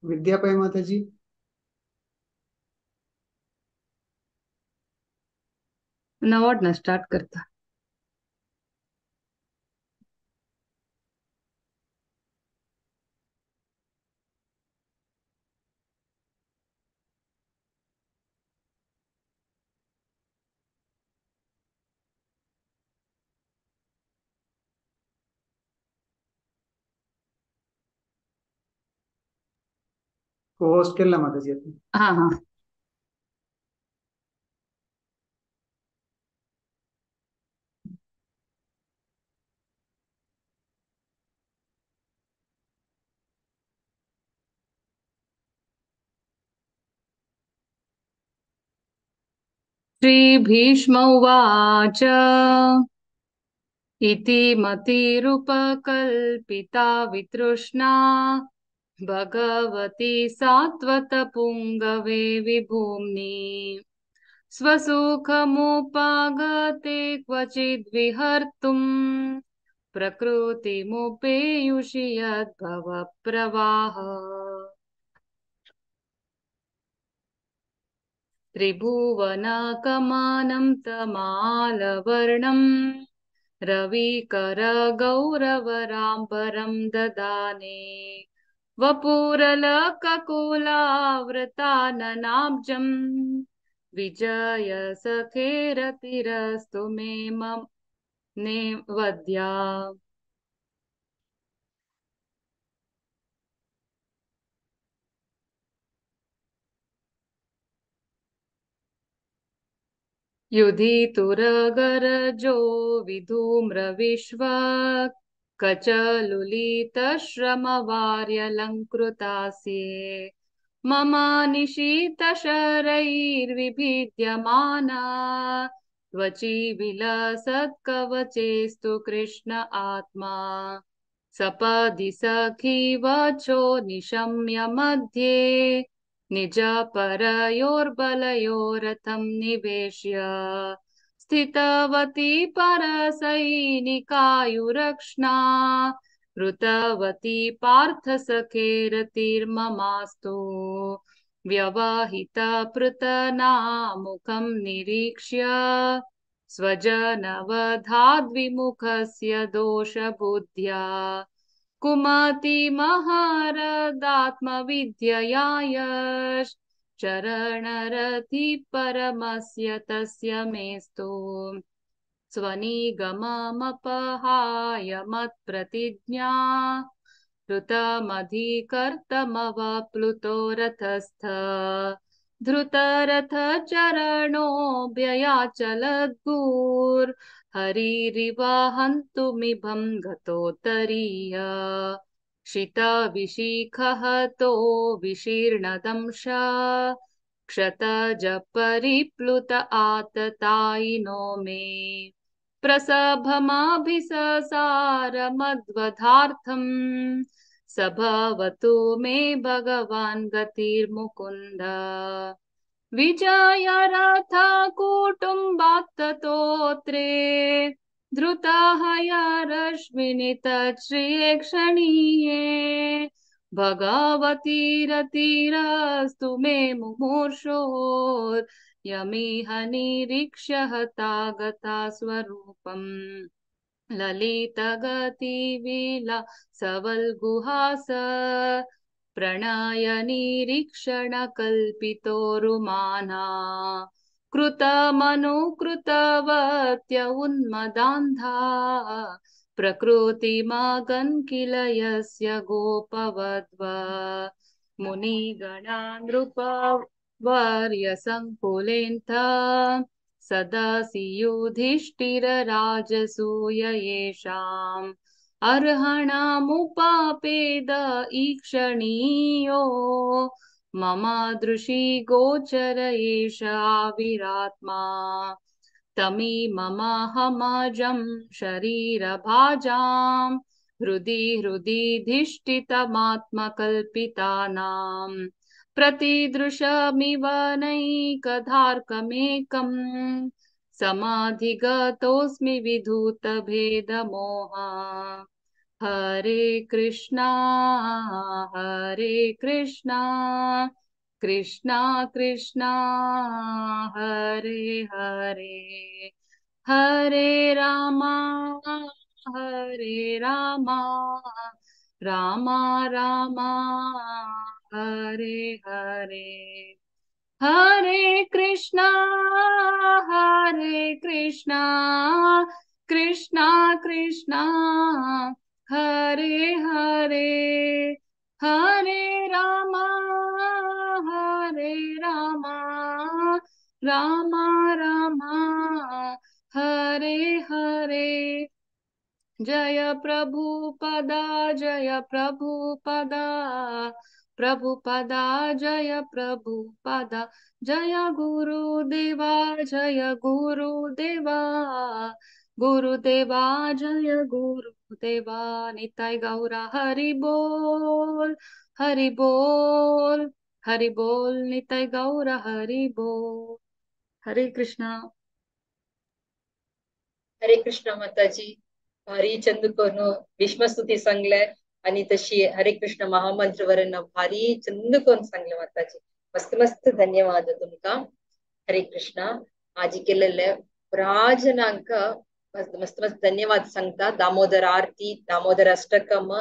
विद्यापाई माता जी। नवोड ना स्टार्ट करता। को-होस्ट केला माताजी आपण। हा हा। श्री भीष्म उवाच इति मतिरुपकल्पिता वितृष्णा भगवती सात्वत पुंगवे विभूम्नि स्वसुखमुपागते क्वचिद्विहर्तुं प्रकृतिमुपेयुषि यद्भवप्रवाह। त्रिभुवनकमानं तमालवर्णं रविकरगौरवराम्बरं ददाने वपुरलककुलावृताननाब्जं विजयसखेरतिरस्तु मे मम नेवद्या। युधितुरगरजो विधूम्रविश्व कचलुलितश्रमवार्यलङ्कृतास्ये मम निशीतशरैर्विभिद्यमाना त्वचि विलसत्कवचेस्तु कृष्ण आत्मा। सपदि सखी वचो निशम्य मध्ये निज परयोर्बलयोरथं निवेश्य स्थितवती परसैनिकायुरक्ष्णा ऋतवती पार्थ सखेरतिर्ममास्तु। व्यवहित पृतनामुखं निरीक्ष्य स्वजनवधाद्विमुखस्य दोषबुद्ध्या कुमति महारदात्मविद्यया यश चरणरति परमस्य तस्य मेस्तु। स्वनिगममपहाय मत्प्रतिज्ञा ऋतमधिकर्तमवप्लुतो रथस्थ धृतरथचरणोऽभ्ययाचलद्गुर् हरिरिव हन्तुमिभं गतोत्तरीय। क्षितविशिखहतो विशीर्णदंश क्षतजपरिप्लुत आततायिनो मे प्रसभमाभिससारमद्वधार्थं स भवतु मे भगवान् गतिर्मुकुन्द। विजयरथ कुटुम्बात्ततोत्रे धृतहयरश्मिनि तच्छ्रिये क्षणीये भगवती रतिरस्तु मे मुमूर्षोर्यमिह निरीक्ष्य हता गता स्वरूपम्। ललितगतिविलासवल्गुहास प्रणयनिरीक्षणकल्पितोरुमाना कृतमनुकृतवत्य उन्मदान्धा प्रकृतिमागन् किल यस्य गोपवद्व। मुनिगणा नृपवर्यसङ्कुलेन्थ सदासि युधिष्ठिर राजसूय येषाम् अर्हणामुपापेद ईक्षणीयो मम दृशि गोचर एष आविरात्मा। तमिममहमजं शरीरभाजां हृदि हृदि धिष्ठितमात्मकल्पितानां प्रतिदृशमिव नैकधार्कमेकं समाधिगतोऽस्मि विधूतभेदमोहा। हरे कृष्णा हरे Hare Krishna, Krishna Krishna, Hare Hare, Hare Rama, Hare Rama, Rama Rama, Hare Hare, Hare Krishna, Hare Krishna, Krishna Krishna, Hare Hare, Hare Rama, Hare Rama, Rama Rama, Hare Hare. Jaya Prabhupada, Jaya Prabhupada, Prabhupada, Jaya Prabhupada, Jaya Guru Deva, Jaya Guru Deva, Guru Deva, Jaya Guru Deva, Nitai Gaura Hari Bol, Hari Bol, Hari Bol, Nitai Gaura Hari Bol. Hare Krishna. Hare Krishna Mataji. भारी चंद कोन भीष्मस्तुती सांगले आणि तशी हरे कृष्ण महामंत्र वरण भारी चंद कोन सांगले माताजी. मस्त मस्त धन्यवाद तुमका. हरे कृष्ण. आजी केलेले प्राजनांक मस्त मस्त मस्त धन्यवाद सांगता. दामोदर आरती, दामोदर अष्टकम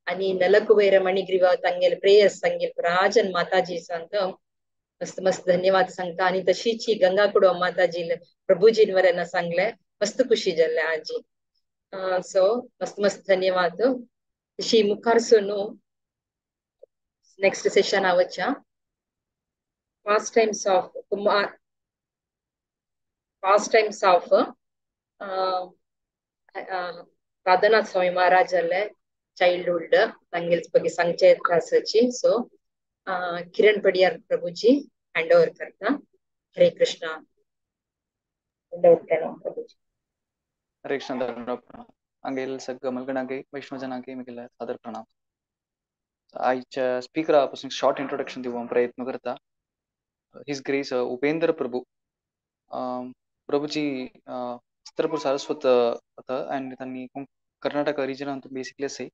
आणि नलकुबेर मणिग्रीव तांगेल प्रेयस सांगेल प्राजन माताजी सांगता. मस्त मस्त धन्यवाद सांगता. आणि तशीची गंगाकुडो माताजी प्रभुजींवर सांगले मस्त खुशी जाल्ले आजी. सो मस्त मस्त धन्यवाद. तशी मुखार सोनू नेक्स्ट सेशन आवच्या past times of Kumar, past times of Radhanath Swami Maharaj अल्ले चाइल्डहुड तांगेल ಬಗ್ಗೆ सांगचे क्लासाची. सो किरण पडियार प्रभुजी हँड ओवर करता. हरे कृष्णा. हँड ओवर प्रणव प्रभुजी. हरे कृष्ण. प्रणाम अंगेल सग मलगणागे वैष्णव जनागे मिगेल सादर प्रणाम. आयच्या स्पीकरा पासून शॉर्ट इंट्रोडक्शन दिवंक प्रयत्न करता. His grace Upendra Prabhu. Prabhuji Chitrapur Saraswat and त्यांनी कर्नाटक रिजन अंतू बेसिकली असे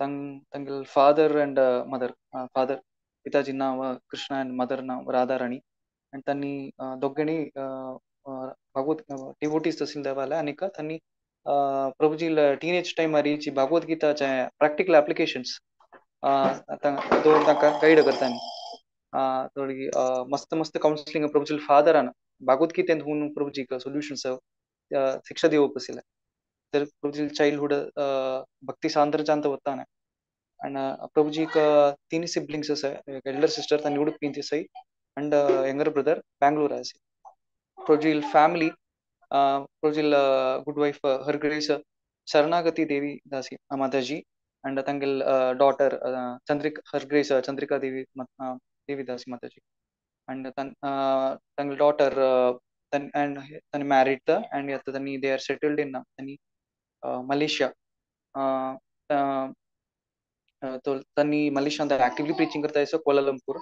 तांगेल फादर अँड मदर, फादर पिताजी नाव कृष्ण अँड मदर नाव राधा राणी. अँड त्यांनी दोघांनी भगवत डिवोटीज तसील देवाला आणि त्यांनी प्रभुजी टीनेज टाइम रीची भगवद्गीताचे प्रॅक्टिकल ऍप्लिकेशन्स दोन तांकां गायड करतानी. थोडी मस्त मस्त कावन्सिलिंग प्रभुजी फादरान भगवद्गीतेन हून प्रभुजीक सोल्युशन्स शिक्षा दिवप आशिल्लें. तर प्रभुजी चाइल्डहुड भक्ती सांद्रचांत वताने. अंड प्रभुजीक तीन सिब्लिंग्स आसा, एल्डर सिस्टर तांणी उडुपी आसाय अंड यंगर ब्रदर बँगलोर आसा. प्रभुजील फॅमिली, प्रभुजील good wife her grace Sharanagati Devi Dasi Mataji and तांगेल daughter Chandrika her grace Chandrika Devi Devi Dasi Mataji and तांगेल daughter and तांणी मॅरीड अँड आता तांणी they are settled in तांणी मलेशिया. तांणी मलेशियांत ऍक्टिवली प्रीचिंग करता आसा Kuala Lumpur.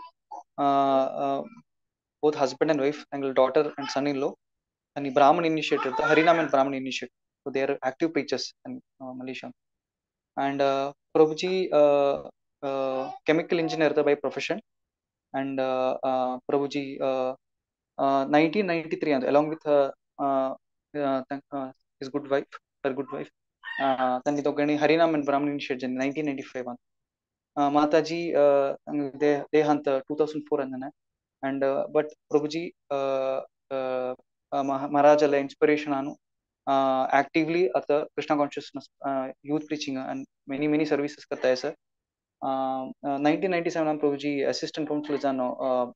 Both husband and wife, and daughter and son-in-law, and Brahman initiated, the Harinam and Brahman initiated. So they are active preachers in Malaysia. And Prabhuji, chemical engineer by profession, and Prabhuji 1993 along with his good wife, her good wife, त्यांनी दोघांनी Harinam and Brahman initiated in 1995. Mataji देहांत 2004 अंदने. And but Prabhuji Maharaj inspiration anu actively at the Krishna consciousness youth preaching and many many services karta hai sir. 1997 Prabhuji assistant counselor jano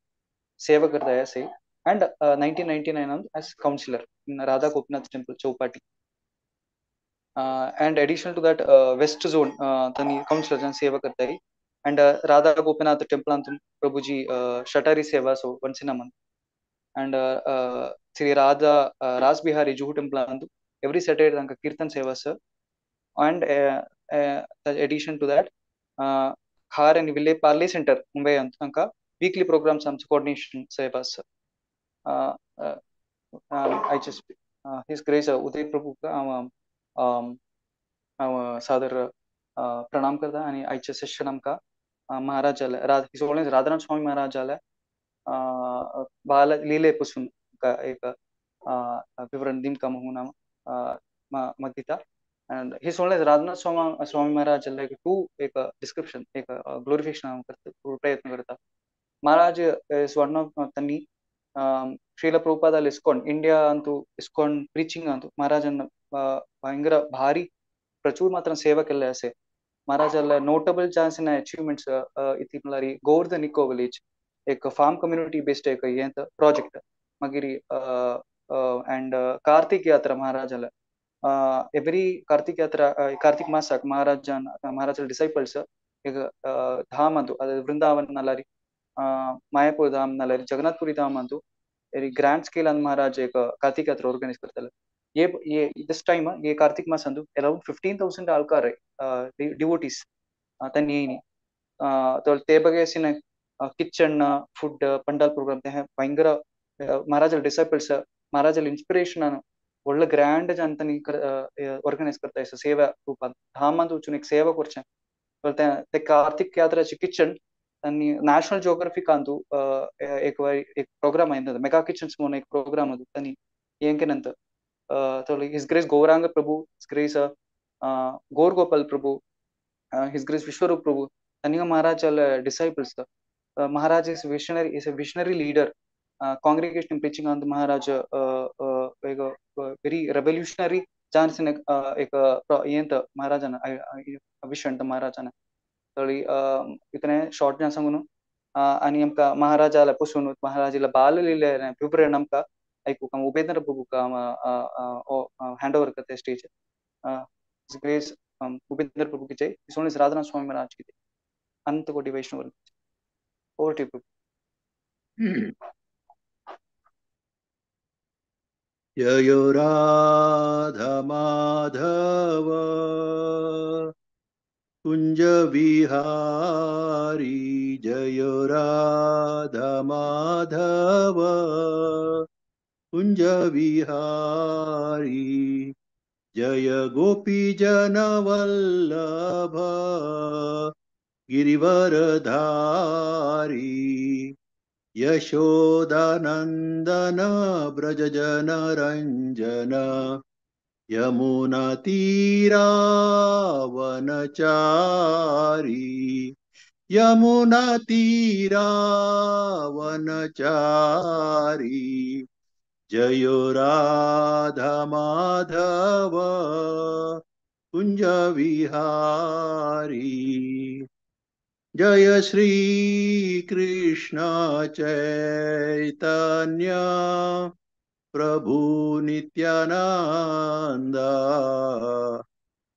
seva karta hai say, and 1999 as counselor in Radha Gopinath Temple Chowpatty. And additional to that West Zone tani counselor jan seva karta hai. And Radha Gopinath Temple antum Prabhuji Shatari Seva so once in a month. And Sri Radha Ras Bihari Juhu Temple antum every Saturday tanka Kirtan Seva sir. And addition to that Khar and Ville Parle Center Mumbai antum tanka weekly programs and coordination seva sir. I just His Grace Uday Prabhu ka सादर प्रणाम करता आणि आयच्या सेशन आमकां महाराजाला राधानाथ स्वामी महाराजाला बाल लीले पसून एक विवरण दिमका म्हणून मग दिता. And his only Radhanath Swami Swami Maharaj like to एक डिस्क्रिप्शन एक ग्लोरिफिकेशन करता प्रयत्न करता. महाराज is one of त्यांनी Srila प्रभुपादाला ISKCON India Antu ISKCON preaching Antu महाराजन भयंकर भारी प्रचुर मात्र सेवा केल्ले असे. महाराजाला नोटेबल चान्स इन अचीवमेंट्स इति म्हणल्यार गोवर्धन इको विलेज एक फार्म कम्युनिटी बेस्ड एक हें प्रोजेक्ट. मागीर अँड कार्तिक यात्रा महाराजाला एवरी कार्तिक यात्रा कार्तिक मासाक महाराजान महाराजा डिसायपल्स एक धाम अंतु ಅದು वृंदावन नाल्यार मायापूर धाम नाल्यार जगन्नाथपुरी धाम अंतु ग्रैंड स्केल अन महाराज एक कार्तिक यात्रा ऑर्गनाइज करताले. ये ये this time ये कार्तिक मास अंतु अराउंड 15,000 आल्कार डिवोटीज त्यांनी येयनी. ते बगेसिन किचन फुड पंडाल प्रोग्राम ते भयंकर महाराजा डिसायपल्स महाराजाला इन्स्पिरेशन ಒಳ್ಳೆ ಗ್ರ್ಯಾಂಡ್ ಅಂತಾನೆ ऑर्गनाइज करता सेवा रूपान धामांत वचून एक सेवा करचें. ते कार्तिक यात्राचे किचन आनी नॅशनल जियोग्राफिक अंतू एक एक प्रोग्राम आयिल्लो मेगा किचन्स म्हणून एक प्रोग्राम होतो त्यांनी हें केनंत his grace Gauranga Prabhu, his grace Gaur Gopal Prabhu, his grace Vishwarup Prabhu त्यांनी महाराजाला disciples. Maharaj is visionary is a visionary leader. Congregation preaching अंत महाराज एक वेरी रेवोल्यूशनरी चान्स एक येंत महाराजान विशन महाराजान तळी इतने शॉर्ट जान सांगून आनी आमकां महाराजाला पसून महाराजाला बाल लिहिले विवरण आमकां आयकूंक उपेंद्र प्रभूक हँड ओवर करता स्टेज. ग्रेस उपेंद्र प्रभु की जय. His Radhanath Swami Maharaj की जय. अनंत कोटि वैष्णव. Over to Prabhu. Jai Radha Madhava Kunj Vihari. Jai Radha Madhava Kunj Vihari. Jai Gopi Jan Vallabh Girivaradhari. Yashodanandan Braj Jan Ranjan Yamuna तीरावनचारी. Yamuna तीरावनचारी. जय राधा माधव कुंज विहारी. जय श्री कृष्ण चैतन्य प्रभु नित्यानंद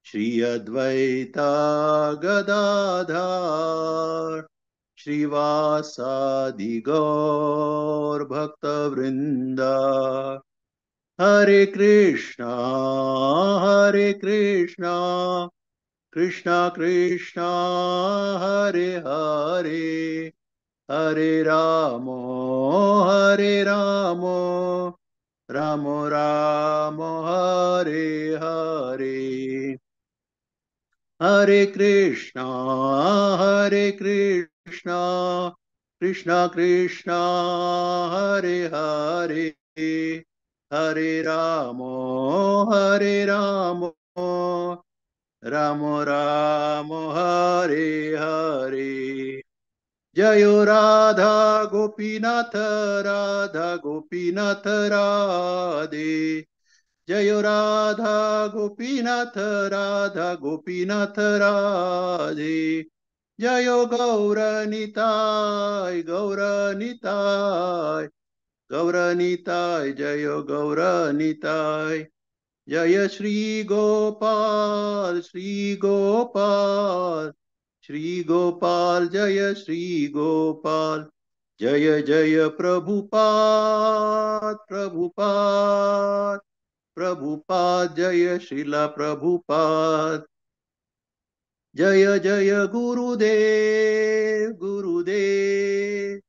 श्री अद्वैता गदाधर श्रीवासादि गौर भक्तवृंद. हरे कृष्णा कृष्णा कृष्णा हरे हरे हरे राम राम राम हरे हरे. हरे कृष्णा कृष्णा कृष्णा हरे हरे हरे राम राम राम हरे हरे. जय राधा गोपीनाथ राधे. जय राधा गोपीनाथ राधे. जय गौरनिताय गौरनिताय गौरनिताय. जय गौरनिताय. जय श्री गोपाल श्री गोपाल श्री गोपाल. जय श्री गोपाल. जय जय प्रभुपाद प्रभुपाद प्रभुपाद. जय श्रीला प्रभुपाद. जय जय गुरुदेव गुरुदेव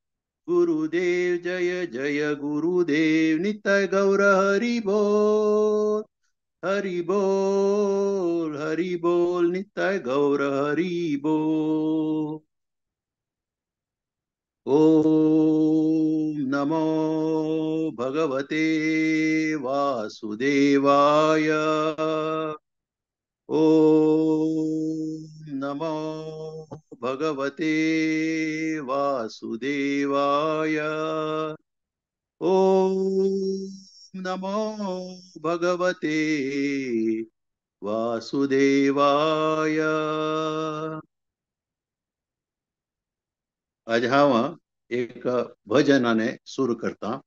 गुरुदेव. जय जय गुरुदेव. नित्य गौर हरि बोल हरि बोल हरि बोल. नित्य गौर हरि बोल. ओम नमो भगवते वासुदेवाय। ओम नमो भगवते वासुदेवाय। ओम नमो भगवते वासुदेवाय। आज हांव एक भजनाने सुरू करता।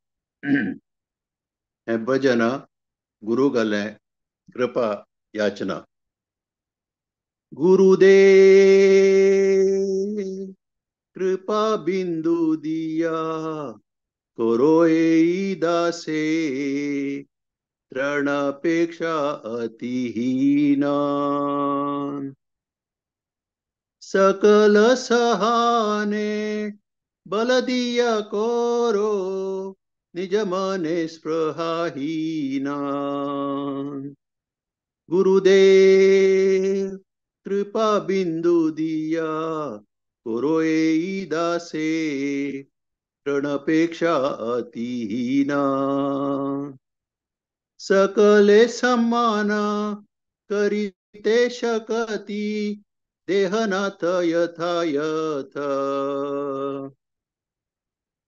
हें भजन गुरुगले कृपा याचना। गुरुदेव कृपा बिंदु दिया करो एई दासे, त्रणापेक्षा अतिहीन। सकल सहाने बल दिया करो, निज मने स्पृहाहीन। गुरुदेव कृपा बिंदु दिया करो एई दासे, त्रणापेक्षा अतिहीन। सकले सम्मान करीते शकती, देहनाथ यथा यथ।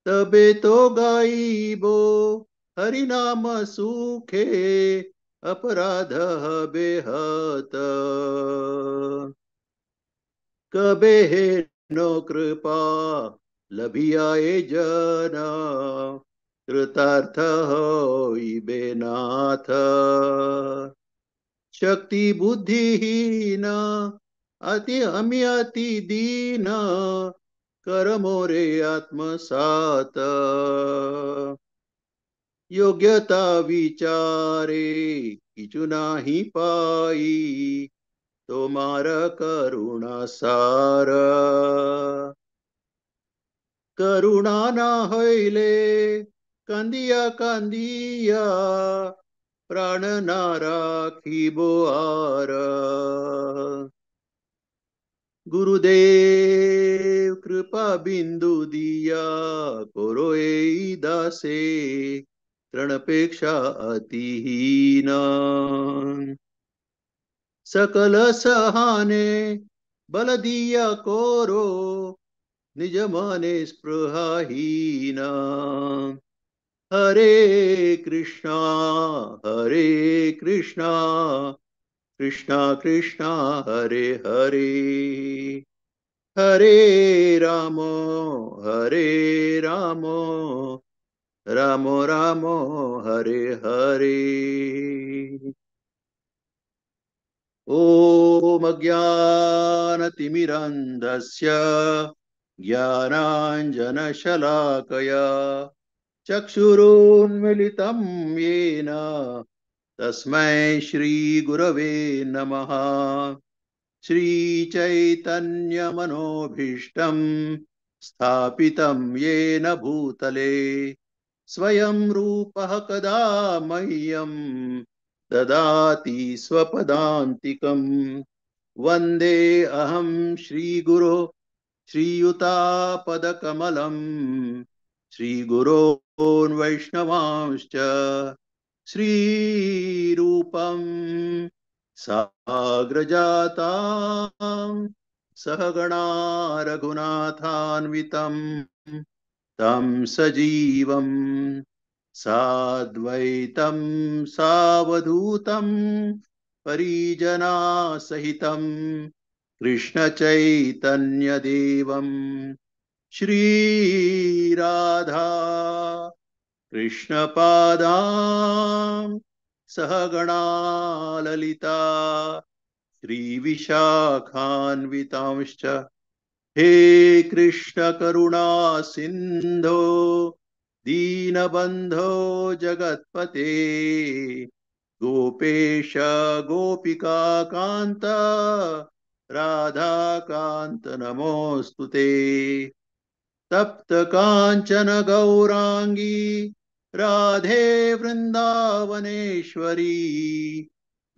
तबे तो गाइबो हरिनाम सुखे, अपराध बेहत। कबे हे नो कृपा लभियाए जन, कृतार्थ होइबे नाथ। शक्ति बुद्धिहीन अति अमी अति दीन, कर मोरे आत्मसात। योग्यता विचारे किछु नाही पाई, तुम्हार करुणा सार। करुणा ना होइले कांदिया कांदिया, प्राण ना राखिबो are. गुरुदेव कृपा बिंदु दिया करो एई दासे, त्रणापेक्षा अतिहीन। सकल सहाने बल दिया करो, निज मने स्पृहाहीन। हरे कृष्णा हरे कृष्णा, कृष्णा कृष्णा हरे हरे, हरे राम हरे राम, राम राम हरे हरे। ओम अज्ञानतिमिरान्धस्य ज्ञानाञ्जनशलाकया, चक्षुरुन्मीलितं येन तस्मै श्री गुरवे नमः। श्री चैतन्यमनोभीष्टं स्थापितं येन भूतले, स्वयं रूपः कदा मह्यं ददाति स्वपदान्तिकं। वन्दे अहं श्रीगुरो श्रीयुतापदकमलं, श्रीगुरोन् वैष्णवांश्च, श्रीरूपं साग्रजातां सहगणा रघुनाथान्वितं तं सजीवं साद्वैतं सावधूतं परिजनासहितं कृष्ण चैतन्यदेवं। श्री राधा कृष्णपादां सहगणा ललिता श्रीविशाखान्वितांश्च। हे कृष्ण करुणा सिन्धो दीनबन्धो जगत्पते, गोपेश गोपिका कान्त राधाकान्त नमोऽस्तु ते। तप्त कांचन गौरांगी राधे वृंदावनेश्वरी,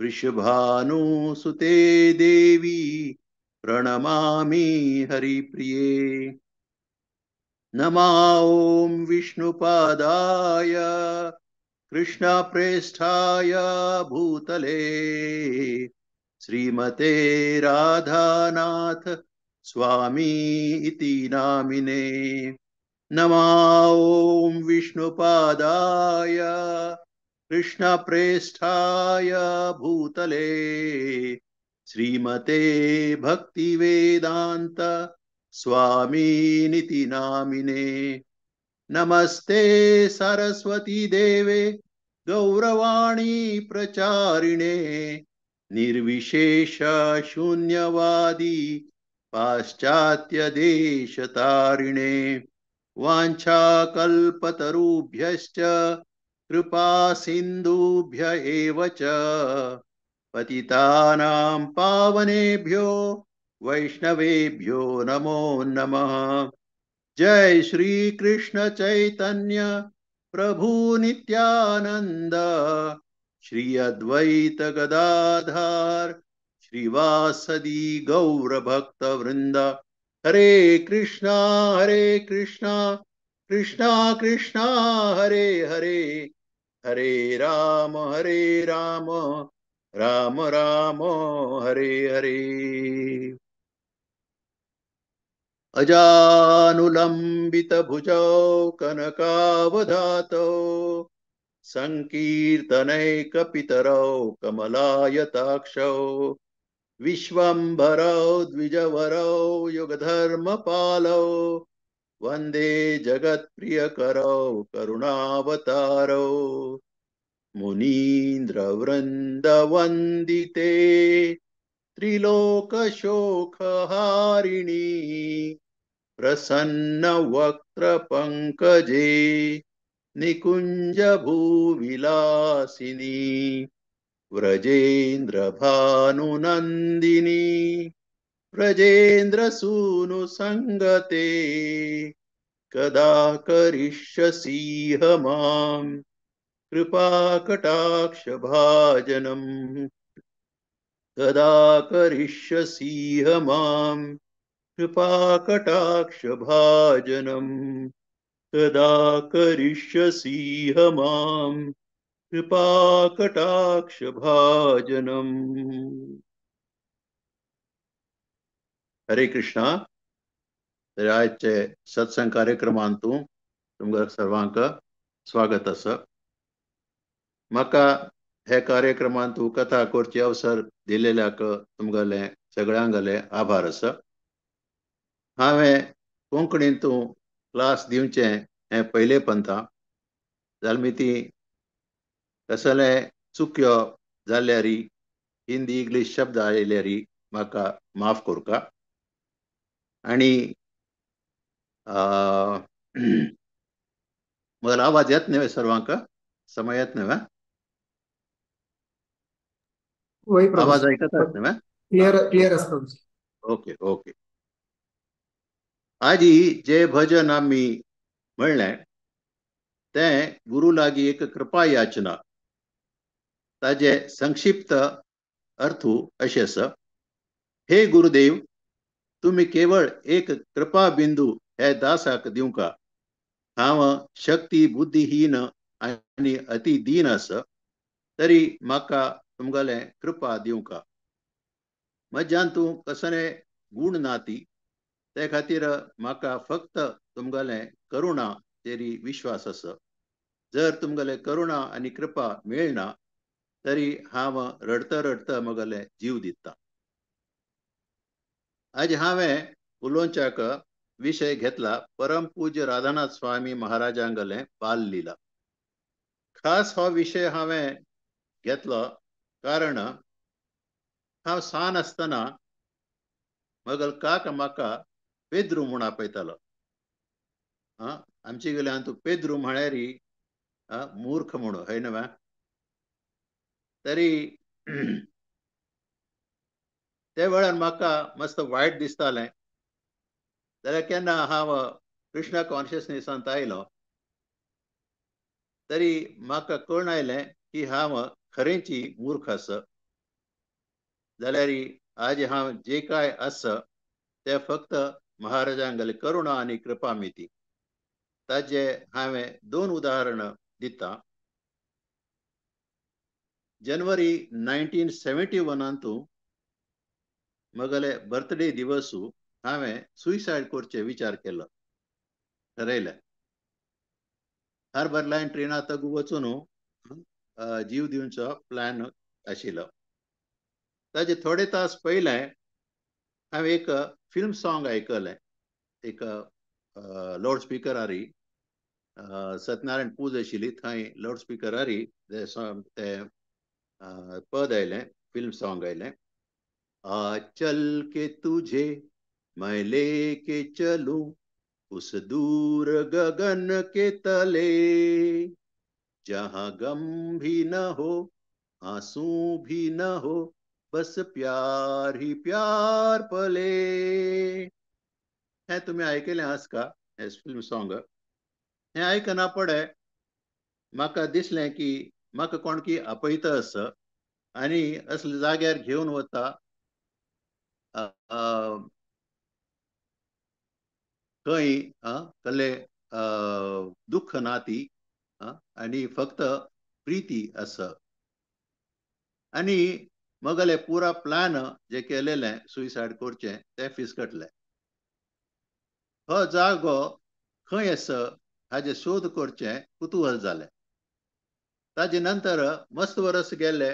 वृषभानुसुते देवी प्रणमामि हरिप्रिये। नमः ॐ विष्णुपादाय कृष्णप्रेष्ठाय भूतले श्रीमते राधानाथ स्वामी इति नामिने। नमः ॐ विष्णुपादाय कृष्णप्रेष्ठाय भूतले श्रीमते भक्तिवेदांत स्वामीनिति नामिने। नमस्ते सरस्वती देवे गौरवाणी प्रचारिणे निर्विशेष शून्यवादी पाश्चात्य देशतारिणे। वाञ्छाकल्पतरुभ्यश्च कृपा सिन्धुभ्य एव च पतितानां पावनेभ्यो वैष्णवेभ्यो नमो नमः। जय श्री कृष्ण चैतन्य प्रभु नित्यानंद श्री अद्वैत गदाधार श्रीवासदि गौर भक्त वृंद। हरे कृष्णा कृष्णा कृष्णा हरे हरे, हरे राम राम राम हरे हरे। अजानुलंबित भुजौ कनकावधातौ संकीर्तनैकपितरौ कमलायताक्षौ विश्वंभरौ द्विजवरौ युगधर्मपालौ वंदे जगत्प्रियकरौ करुणावतारौ। मुनीन्द्रवृन्दवन्दिते त्रिलोकशोकहारिणी प्रसन्नवक्त्रपङ्कजे निकुञ्जभूविलासिनी व्रजेन्द्रभानुनन्दिनी व्रजेन्द्रसूनुसङ्गते कदा करिष्यसीह मां कृपाकटाक्षभाजनम्। कदा करिष्यसीह मां कृपाकटाक्षभाजनम्। कदा करिष्यसीह मां कृपाकटाक्षभाजनम्। हरे कृष्णा। तर आजचे सत्संग कार्यक्रमांतू तुमकां सर्वांक स्वागत आसा। म्हाका हे कार्यक्रमांतू कथा करचे अवसर दिलेल्याक तुमगेले सगळ्यांगेले आभार आसा। हांवें कोंकणींतू क्लास दिवचें हें पयले पंथा जाल्यार मी ती कसले चुक्यो जाल्यार हिंदी इंग्लीश शब्द आयल्यार म्हाका माफ करका। आनी म्हजो आवाज येत न्हय सर्वांक समय येत न्हय? आवाज आयकतात न्हय? क्लियर क्लियर आसा। Okay okay. आजी जे भजन आमी म्हणलें तें गुरू लागीं एक कृपा याचना, ताजे संक्षिप्त अर्थ अशें आसा। हे गुरुदेव, तुमी केवळ एक कृपा बिंदू हे दासाक दिवंका। हांव शक्ती बुद्धिहीन आनी अति दीन आसा, तरी म्हाका तुमगेलें कृपा दिवंका। म्हज्यान तूं कसले गूण नाती, ते खातीर म्हाका फक्त तुमगेलें करुणा तेरी विश्वास आसा। जर तुमगेलें करुणा आनी कृपा मेळना तरी हांव रडता रडता म्हगेलें जीव दिता। आज हांवें उलोवच्याक विशय घेतला परम पूज्य राधानाथ स्वामी महाराजांगेलें बाल लीला। खास हो विशय हांवें घेतलो कारण हांव सान आसतना म्हगेलो काका म्हाका पेद्रू म्हूण आपयतालो। आमचे गेल्यान तूं पेद्रू म्हळ्यार मूर्ख म्हणून हय न्हय? तरी त्या वेळार म्हाका मस्त वायट दिसतालें। जाल्यार केन्ना हांव कृष्णा कॉन्शियसनेसांत आयलो तरी म्हाका कळून आयलें की हांव खरेंची मूर्ख आसा। जाल्यार आज हांव जे काय आसा ते फक्त महाराजांगेली करुणा आनी कृपा मिती। ताजे हांवें दोन उदाहरणां दिता. जनवरी 1971 मगले बर्थडे दिवसू हांवें सुसायड करचे विचार केलो, ठरयलें. हार्बर लायन ट्रेनांत वचून जीव दिवचो प्लॅन आशिल्लो. ताजे थोडे तास पयलें हांवें एक फिल्म सॉंग आयकलें, एक लावड स्पिकरारी सत्यनारायण पूज आशिल्ली थंय लावड स्पिकरारी तें पद आयलें, फिल्म सॉंग आयलें. आ चल के तुझे मैं लेके चलूं उस दूर गगन के तले, जहां गम भी न हो आंसू भी न हो, बस प्यार ही प्यार पले. हें तुमी आयकलें आसका हें फिल्म सॉंग. हें आयकना पडे म्हाका दिसलें की म्हाका कोण की आपयता आसा आनी असल्या जाग्यार घेवन वता खंय कसले दुख्ख ना ती आनी फक्त प्रिती आसा. आनी मगले पुरा प्लॅन जे केलेलें सुसायड करचें तें फिसकटलें. हो जागो खंय आसा हाजें शोध करचें कुतूहल जालें. ताजे नंतर मस्त वरस गेले,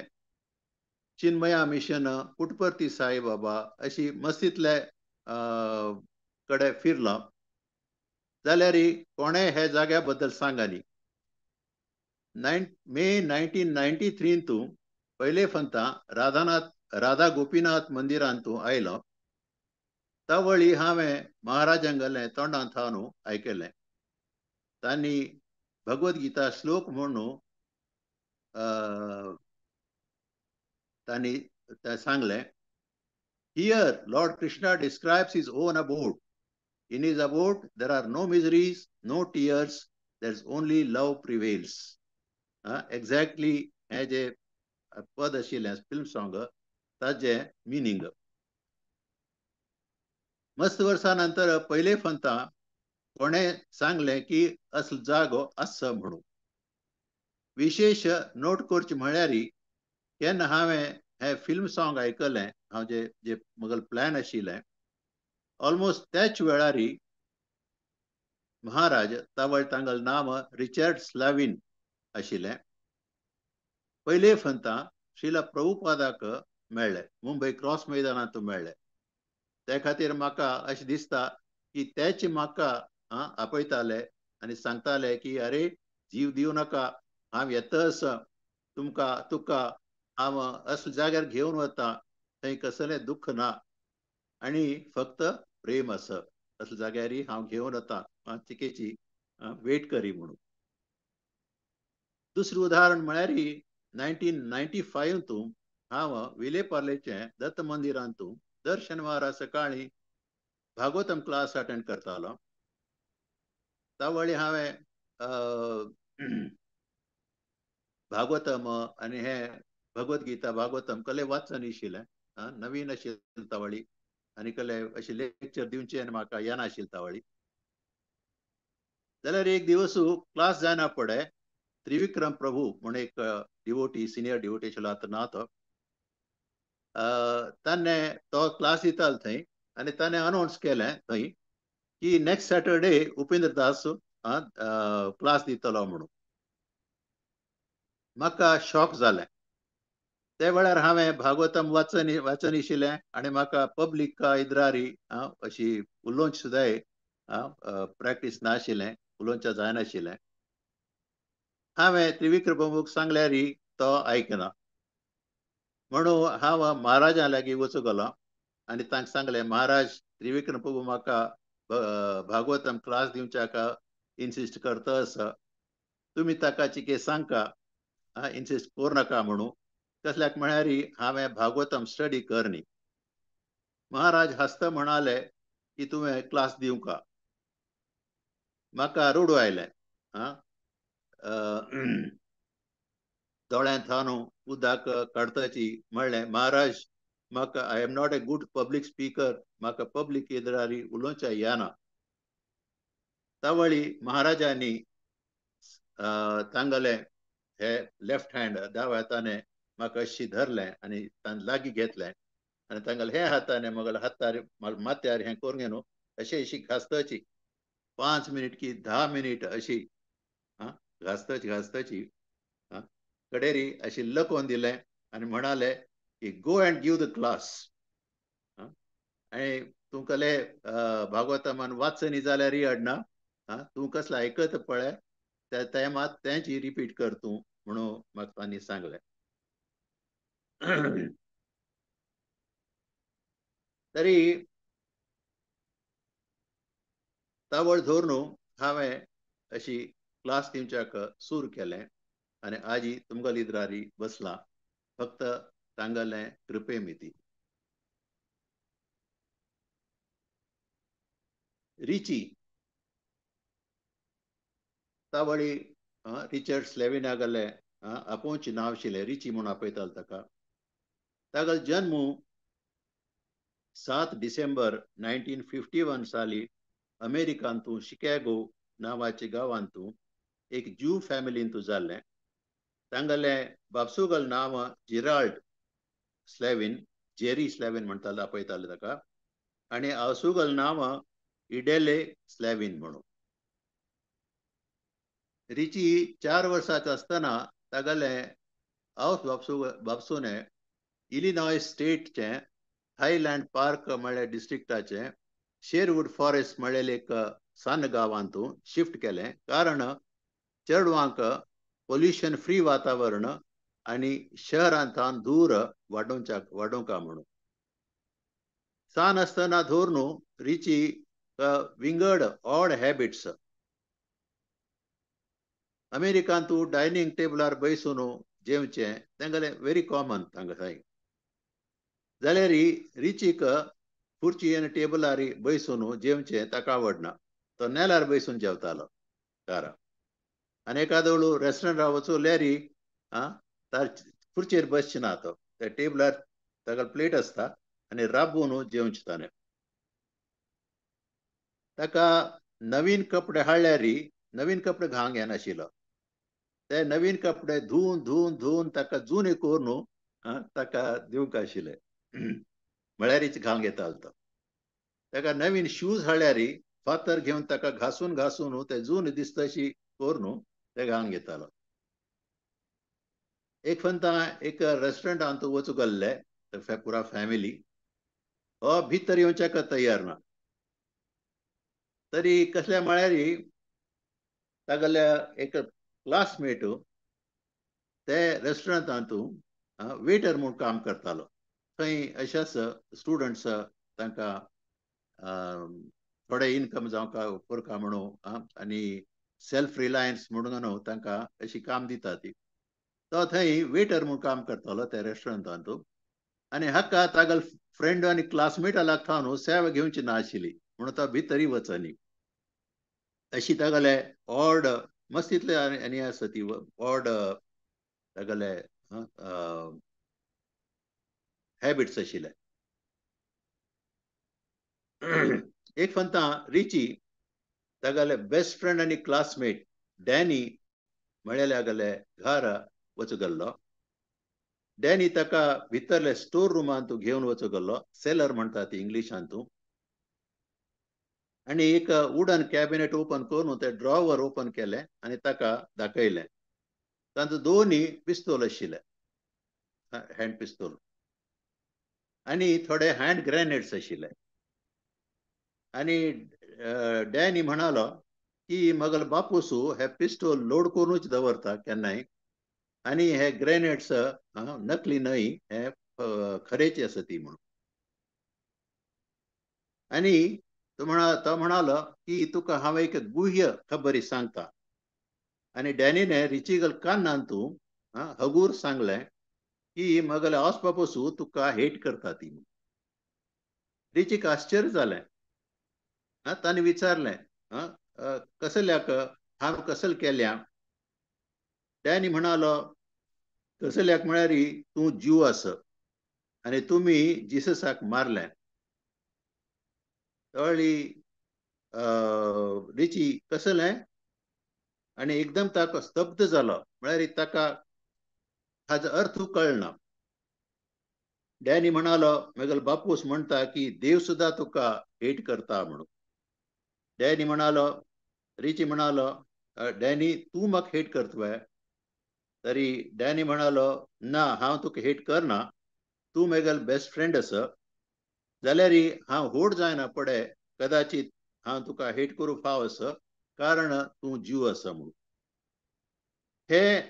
चिन्मया मिशन, पुटपर्ती साईबाबा अशी मस्तीतले कडे फिरलो जाल्यार कोणें हे जाग्या बद्दल सांगानी. मे 1993 पयले फंता राधानाथ राधा गोपीनाथ मंदिरांतू आयलो. तवळी हांवें महाराजांगलें तोंडांत थावन आयकलें. तांणी भगवद गीता श्लोक म्हणून तांणी सांगलें. Here Lord Krishna describes his own abode. In his abode there are no miseries, no tears, there is only love prevails. Exactly हें जे पद आशिल्लें फिल्म सॉंग ताजें मिनींग. मस्त वर्सां नंतर पयले फंता कोणें सांगलें की असलो जागो आसा म्हणून. विशेश नोट करचें म्हळ्यार केन्ना हांवें हें फिल्म सॉंग आयकलें, हांव जे जे म्हगेलें प्लॅन आशिल्लें ऑलमोस्ट त्याच वेळार महाराज तावळ तांगेलें नांव रिचर्ड स्लावीन आशिल्लें पयले फंता श्रीला प्रभुपादाक मेळ्ळे, मुंबय क्रॉस मैदानांत मेळ्ळे. त्या खातीर म्हाका अशें दिसता की तेच म्हाका आपयताले आनी सांगताले की अरे जीव दिवं नाका, हांव येता आसा तुमकां, तुका हांव असल्या जाग्यार घेवन वता थंय कसलें दुख्ख ना आनी फक्त प्रेम आसा, असल्या जाग्यार हांव घेवन वता, चिकेची वेट करी म्हणून. दुसरें उदाहरण म्हळ्यार 1995 हांव विलेपार्लेचें दत्त मंदिरांतू दर शेनवारा सकाळीं भागवतम क्लास अटेंड करतालो. त्या हांवें भागवतम आनी हें भगवद गीता भागवतम कले वाचन आशिल्लें, नवीन आशिल्लें तावळी आनी कले अशें लेक्चर दिवचें आनी म्हाका येनाशिल्लें तावळी. जाल्यार एक दिवस क्लास जायना पडे त्रिविक्रम प्रभू म्हूण एक डिवोटी, सिनियर डिवोटी आशिल्लो, आतां ना तो, ताणें तो क्लास दितालो थंय आनी ताणें अनावन्स केलें थंय की नेक्स्ट सॅटरडे उपेंद्र दास क्लास दितलो म्हणून. म्हाका शॉक जालें. त्या वेळार हांवें भागवतम वाचन वाचन आशिल्लें आनी म्हाका पब्लीक इद्रारी अशी उलोवंक सुद्दां प्रॅक्टीस नाशिल्लें, उलोवच्या जायनाशिल्लें. हांवें त्रिविक्रम प्रभूक सांगल्यार तो आयकना म्हणून हांव महाराजा लागीं वचूंक गेलो आनी तांकां सांगलें, महाराज त्रिविक्रम प्रभू म्हाका भागवतम क्लास दिवच्याक इन्सिस्ट करता आसा, तुमी ताका चिके सांगका इन्सिस्ट करूं नाका म्हणून. कसल्याक म्हळ्यार हांवें भागवतम स्टडी करनी. महाराज हांसता म्हणाले की तुवें क्लास दिवंका. म्हाका रडू आयलें, दोळ्यांत थावन उदक काडताची. म्हणलें, महाराज म्हाका I am not a good public speaker, म्हाका पब्लीक एदरारी उलोवच्या येना. तावळी महाराजांनी तांगले हे लेफ्ट हँड दाव्या हाताने म्हाका अशी धरलें आनी लागीं घेतलें आनी तांगले हे हाताने मगले हातार माथ्यार हें करून घेवन अशी अशी घासताची 5 मिनीट की 10 मिनीट अशी घासताची घासताची कडेरी अशी लकोवन दिलें आनी म्हणाले की go and give the class. आनी तूं कसले भागवतमान वाचनी जाल्यार अडना, तूं कसलें आयकत पळय ते मात तेंची रिपीट कर तूं म्हणून म्हाका तांणी सांगलें. तरी तावळ धरून हांवें अशी क्लास दिवच्याक सूर केलें आनी आजी तुमकां लिद्रारी बसलां फक्त तांगलें कृपेमिती. रिची तावळी रिचर्ड स्लेविनागले आपोवचें नांव आशिल्लें, रिची म्हूण आपयतालो ताका. तागेलो जन्म 7 डिसेंबर 1951 साली अमेरिकांतू शिकॅगो नांवाच्या गांवांतू एक ज्यू फॅमिलींतू जाल्लें. तांगेलें बापसुगल नांव जिराल्ड स्लेविन, जेरी स्लेविन म्हणटाले आपयताले ताका, आनी आवसुगल नांव इडेले स्लेविन म्हणून. रिची 4 वर्सांच आसतना तागेलें आवस बापसूने इलिनॉय स्टेटचें हायलँड पार्क म्हळ्या डिस्ट्रिक्टाचें शेरवूड फॉरेस्ट म्हळ्ळें एक सान गांवांतू शिफ्ट केलें, कारण चेडवांक पोल्युशन फ्री वातावरण आनी शहरांतान दूर वाडोवंका म्हणून. सान आसतना धरून रिची विंगड ऑड हॅबिट्स. अमेरिकांतू डायनिंग टेबलार बैसून जेवचें तांगेलें व्हेरी कॉमन तांकां थंय. जाल्यार रिचीक खुर्ची आनी टेबलार बैसून जेवचें ताका आवडना, तो नेलार बैसून जेवतालो कारा. आनी एकादो रेस्टोरंटार वचून तार खुर्चेर बसचे ना, तो त्या टेबलार ताका प्लेट आसता आनी राबून जेवचें ताणें. ताका नवीन कपडे हाडल्यार नवीन कपडे घालूंक येनाशिल्लो, ते नवीन कपडे धुवन धुवन धुवन ताका जुने करून ताका दिवंक आशिल्ले, म्हळ्यारीच घालूंक येतालो तो. ताका नवीन शूज हाडल्यार फातर घेवन ताका घासून घासून ते जून दिसता अशी करून ते घालून घेतालो. एक फंता एक रेस्टोरंटांत वचूंक गेल्ले पुरा फॅमिली, हो भितर येवच्याक तयार ना. तरी कसल्या म्हळ्यार तागेल्या एक क्लासमेट ते रेस्टोरंटांत वेटर म्हूण काम करतालो. थंय अशेच स्टुडंट्स तांकां थोडे इनकम जावंक करका म्हणून आनी सेल्फ रिलायन्स म्हणून न्हू तांकां अशी काम दिता ती. तो थंय वेटर म्हूण काम करतालो त्या रेस्टोरंटांत आनी हाका तागेलो फ्रेंड आनी क्लासमेटा लागता न्हू सेवा घेवची ना आशिल्ली म्हणून तो भितरय वचनी. अशी तागेले ऑड मस्त इतले आनी आसा ती ऑड तागेले हॅबिट्स आशिल्ले. एक फंता रिची तागेले बेस्ट फ्रेंड आनी क्लासमेट डॅनी म्हळ्यार गेले घर वचूं गेल्लो. डॅनी ताका भितरले स्टोर रुमांत घेवन वचूं गेल्लो, सेलर म्हणटा ती इंग्लिशांतू, आनी एक वुडन कॅबिनेट ओपन करून ते ड्रॉवर ओपन केलें आनी ताका दाखयलें. तातूंत दोनूय पिस्तोल आशिल्ले, हँड पिस्तोल आनी थोडे हँड ग्रेनेड्स आशिल्ले. आनी डॅनी म्हणालो की मगल बापूसू हे पिस्तोल लोड करूनच दवरता केन्नाय आनी हे ग्रेनेड्स नकली न्हय, हे खरेचे आसा ती म्हणून. आनी तो म्हणालो की तुका हांव एक गुह्य खबरी सांगता. आनी डॅनीने रिचिगल कानांतू हगूर सांगलें की मगले आवस बापूसू तुका हेट करता ती. रिचीक आश्चर्य जालें. ताणें विचारलें कसल्याक हांव कसल केल्या. डॅनी म्हणालो कसल्याक म्हळ्यार तूं जीव आस आनी तुमी जिससाक मारलें. तळी रिची कसलें आनी एकदम ताका स्तब्ध जालो, म्हळ्यार ताका हाजो अर्थ कळना. डॅनी म्हणालो म्हगेलो बापूस म्हणटा की देव सुद्दां तुका हेट करता म्हणून. डॅनी म्हणालो, रिची म्हणालो, डॅनी तूं म्हाका हेट करतय. तरी डॅनी म्हणालो ना, हांव तुका हेट करना, तूं म्हगेलो बेस्ट फ्रेंड आसा, जाल्यार हांव व्हड जायना पडे कदाचित हांव तुका हेट करूं फाव आसा, कारण तूं जीव आसा म्हणून. हे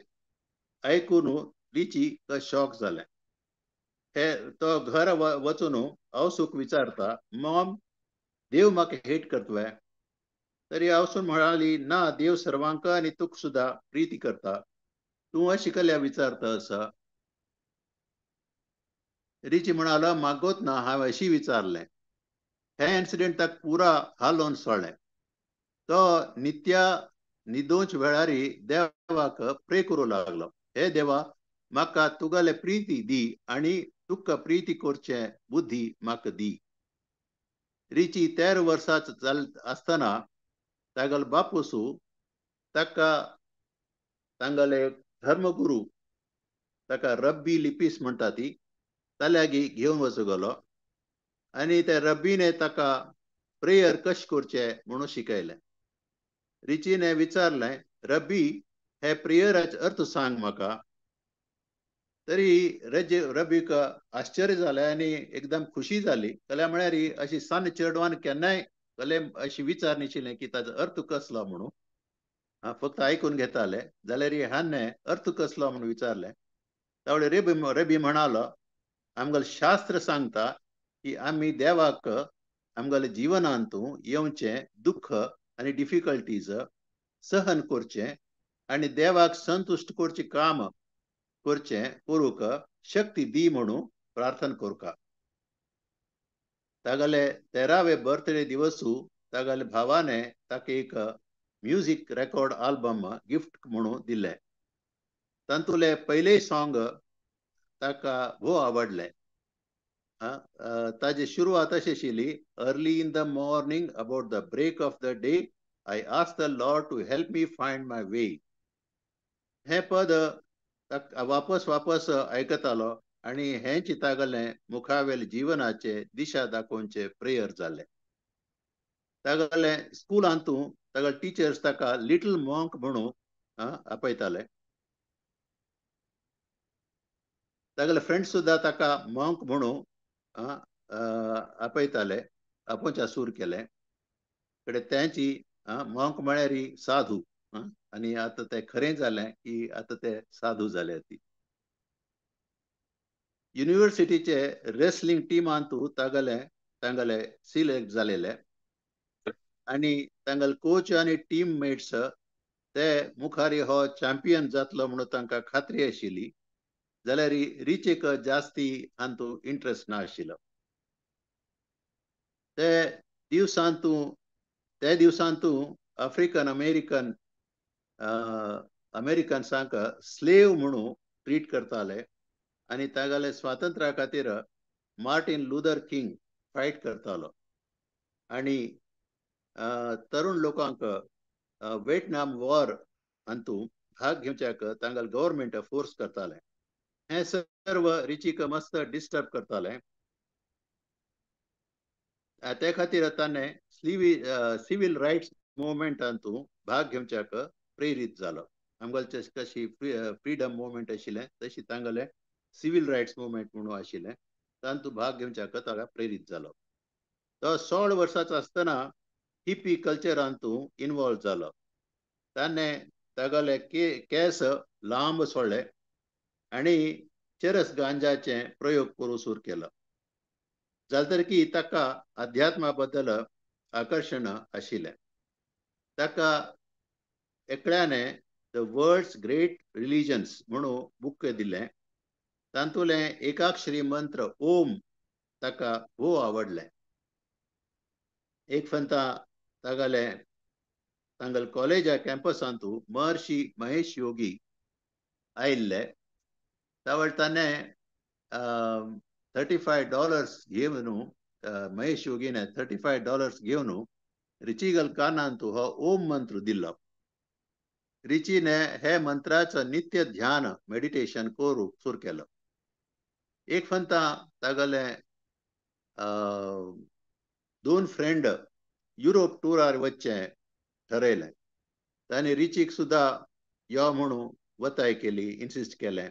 आयकून रिची शॉक जालें. हे तो घर वचून आवसूक विचारता, मॉम देव म्हाका हेट करतय. तरी आवसून म्हणाली ना, देव सर्वांक आनी तुका सुद्दां प्रिती करता, तूं अशी कल्या विचारता आसा. रिची म्हणालो मागोत ना, हांवें अशी विचारलें. हे इन्सिडेंट ताका पुरा हालोवन सोडलें. तो नित्या निदोंच वेळारी देवाक प्रे करूं लागलो, हे देवा म्हाका तुगेले प्रिती दी आनी तुका प्रिती करचें बुद्धी म्हाका दी. रिची 13 वर्सां जाल आसतना तागेलो बापूसू ताका तांगेले धर्मगुरू ताका रब्बी लिपीस म्हणटा ती ताल्यागी घेवन वचूं गेलो आनी त्या रब्बीने ताका प्रेयर कशें करचें म्हणून शिकयलें. रिचीने विचारलें, रब्बी हे प्रेयराचो अर्थ सांग म्हाका. तरी रब्बीक आश्चर्य जालें आनी एकदम खुशी जाली. कल्या म्हळ्यार अशी सान चेडवान केन्नाय कले अशी विचार नाशिल्लें की ताजो अर्थ कसलो म्हणून, फक्त आयकून घेताले. जाल्यार हाणें अर्थ कसलो म्हणून विचारलें. तावळे रबी म्हणालो, आमगेलें शास्त्र सांगता की आमी देवाक आमगेले जिवनांतू येवचें दुख्ख आनी डिफिकल्टीज सहन करचें आनी देवाक संतुश्ट करचें काम करचें करूंक शक्ती दी म्हणून प्रार्थना करका. तागेले 13वे बर्थडे दिवसू तागेले भावाने ताका एक म्युजीक रेकॉर्ड आल्बम गिफ्ट म्हणून दिलें. तातूंतलें पयलें सॉंग ताका भोव आवडलें. ताजी सुरवात अशी आशिल्ली, early in the morning about the break of the day I ask the Lord to help me find my way. हें पद वापस वापस आयकतालो आनी हें चिंतागलें मुखावेल जिवनाचे दिशा दाखोवचें प्रेयर जालें. तागेलें स्कुलांतू तागेले टिचर्स ताका लिटल मॉंक म्हणून आपयताले. तागेले फ्रेंड्स सुद्दां ताका मॉंक म्हणून आपयताले, आपोवच्या सूर केलें. कडे तेंची मॉंक म्हळ्यार साधू, आनी आतां तें खरें जालें की आतां ते साधू जाले. ती युनिवर्सिटीचे रेसलिंग टिमांतू तागेले तांगेले सिलेक्ट जालेले आनी तांगेले कोच आनी टीम मेट्स ते मुखारी हो चॅम्पियन जातलो म्हणून तांकां खात्री आशिल्ली. जाल्यार रिचीक जास्ती हातूंत इंट्रस्ट ना आशिल्लो. ते दिवसांतू आफ्रिकन अमेरिकन अमेरिकन्सांक स्लेव म्हणून ट्रीट करताले आनी तागेले स्वातंत्र्या खातीर मार्टिन लुथर किंग फायट करतालो आनी तरुण लोकांक व्हिएतनाम वॉर हातूंत भाग घेवच्याक तांगेले गव्हर्मेंट फोर्स करताले. हें सर्व रिचीक मस्त डिस्टर्ब करताले. ते खातीर ताणें सिवील रायट्स मुवमेंटांतू भाग घेवच्याक प्रेरीत जालो. आमगेले कशी फ्रीडम मुवमेंट आशिल्लें तशी तांगेले सिवील रायट्स मुवमेंट म्हणून आशिल्लें, तातूंत भाग घेवच्याक ताका प्रेरीत जालो. तो 16 वर्साचो आसतना हिप्पी कल्चरांतू इनवॉल्व जालो. ताणें तागेले केंस लांब सोडले आनी चरस गांजाचे प्रयोग करूं सुरू केलो. जालें तर की ताका अध्यात्मा बद्दल आकर्शण आशिल्लें. ताका एकल्याने the world's great religions म्हणून बूक दिलें. तातूंतलें एकाक्षरी मंत्र ओम ताका भोव आवडलें. एक फंता तागेले तांगेले कॉलेजा कॅम्पसांतू महर्षी महेश योगी आयिल्ले. तावळ ताणें $35 घेवन महेश योगीने $35 घेवन रिचीगल कानांतु हो ओम मंत्र दिलो. रिचीने हे मंत्राचो नित्य ध्यान मेडिटेशन करूंक सुरू केलो. एक फंता तागले दोन फ्रेंड युरोप टुरार वचचें ठरयलें. तांणी रिचीक सुद्दां यो म्हणून वताय केली, इन्सिस्ट केलें.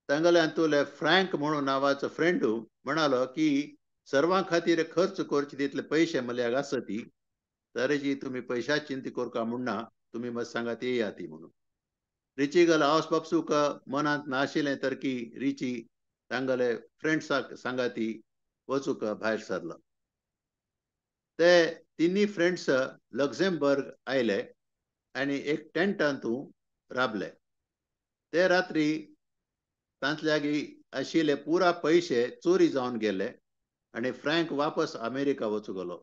तांगेले हातूंतले फ्रँक म्हणून नांवाचो फ्रेंड म्हणालो की सर्वां खातीर खर्च करचे तितले पयशे म्हळ्यार आसती, तरेची तुमी पयशाची चिंता करका म्हणना, तुमी मात सांगात येया ती म्हणून. रिचीगल आवस बापसूक मनांत नाशिल्लें तर की रिची तांगेले फ्रेंड्साक सांगाती वचूंक भायर सरलो. ते तिन्ही फ्रेंड्स लक्झेंबर्ग आयले आनी एक टेंटांतू राबले. ते रात्री तांतल्यागी आशिल्ले पुरा पयशे चोरी जावन गेले आनी फ्रँक वापस अमेरिका वचूंक गेलो.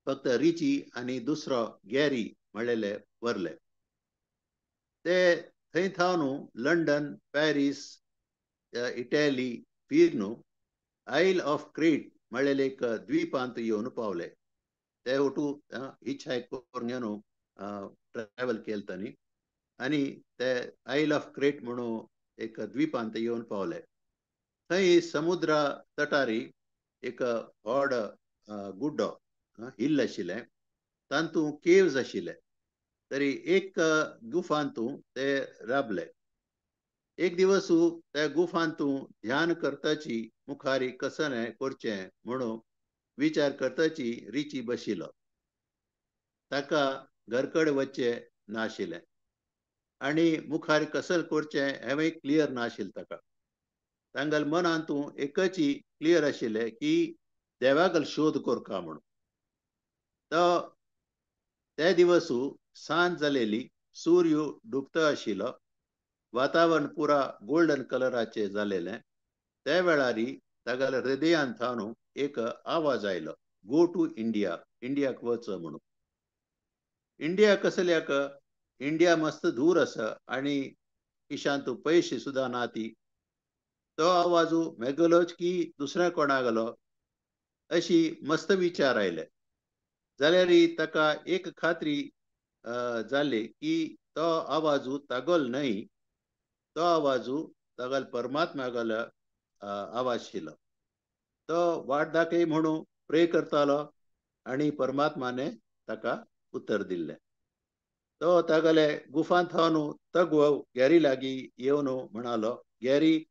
फक्त रिची आनी दुसरो गॅरी म्हणलेले वरले. ते थंय थावन लंडन, पॅरीस, इटली फिरनु आयल ऑफ क्रीट म्हणलेले एक द्वीपांत येवन पावले. ते ओटू हिच हायक करून घेवन ट्रॅवल केले तांणी आनी ते आयल ऑफ क्रेट म्हणून एक द्वीपांत येवन पावले. थंय समुद्रा तटारी एक व्हड गुड्डो हिल आशिल्लें, तातूंत केव्ज आशिल्ले. तरी एक गुफांतू ते राबले. एक दिवस त्या गुफांतू ध्यान करताची मुखारी कसने करचें म्हणून विचार करताची रिची बशिल्लो. ताका घरकडे वचचें नाशिल्लें आनी मुखार कसल करचें हेंवूय क्लियर नाशिल्लें ताका. तांगेल्या मनांतू एकच क्लियर आशिल्लें की देवागल शोध करका म्हणून. तो त्या दिवस सांज जालेली, सूर्य डुबता आशिल्लो, वातावरण पुरा गोल्डन कलराचें जालेलें. त्या वेळारी तागेल्या हृदयान थावन एक आवाज आयलो, गो टू इंडिया, इंडियाक वच म्हणून. इंडिया कसल्याक? इंडिया मस्त दूर आसा आनी खिशांत पयशे सुद्दां ना ती. तो आवाजू मेगलोच की दुसऱ्या कोणागलो अशी मस्त विचार आयले. जाल्यार ताका एक खात्री जाली की तो आवाजू तागोल न्हय, तो आवाजू तागल परमात्म्यागलो आवाज आशिल्लो. तो वाट दाखय म्हणून प्रे करतालो आनी परमात्माने ताका उत्तर दिल्लें. तो तागेले गुफांत थावन तगवो गॅरी लागीं येवन म्हणालो, गॅरी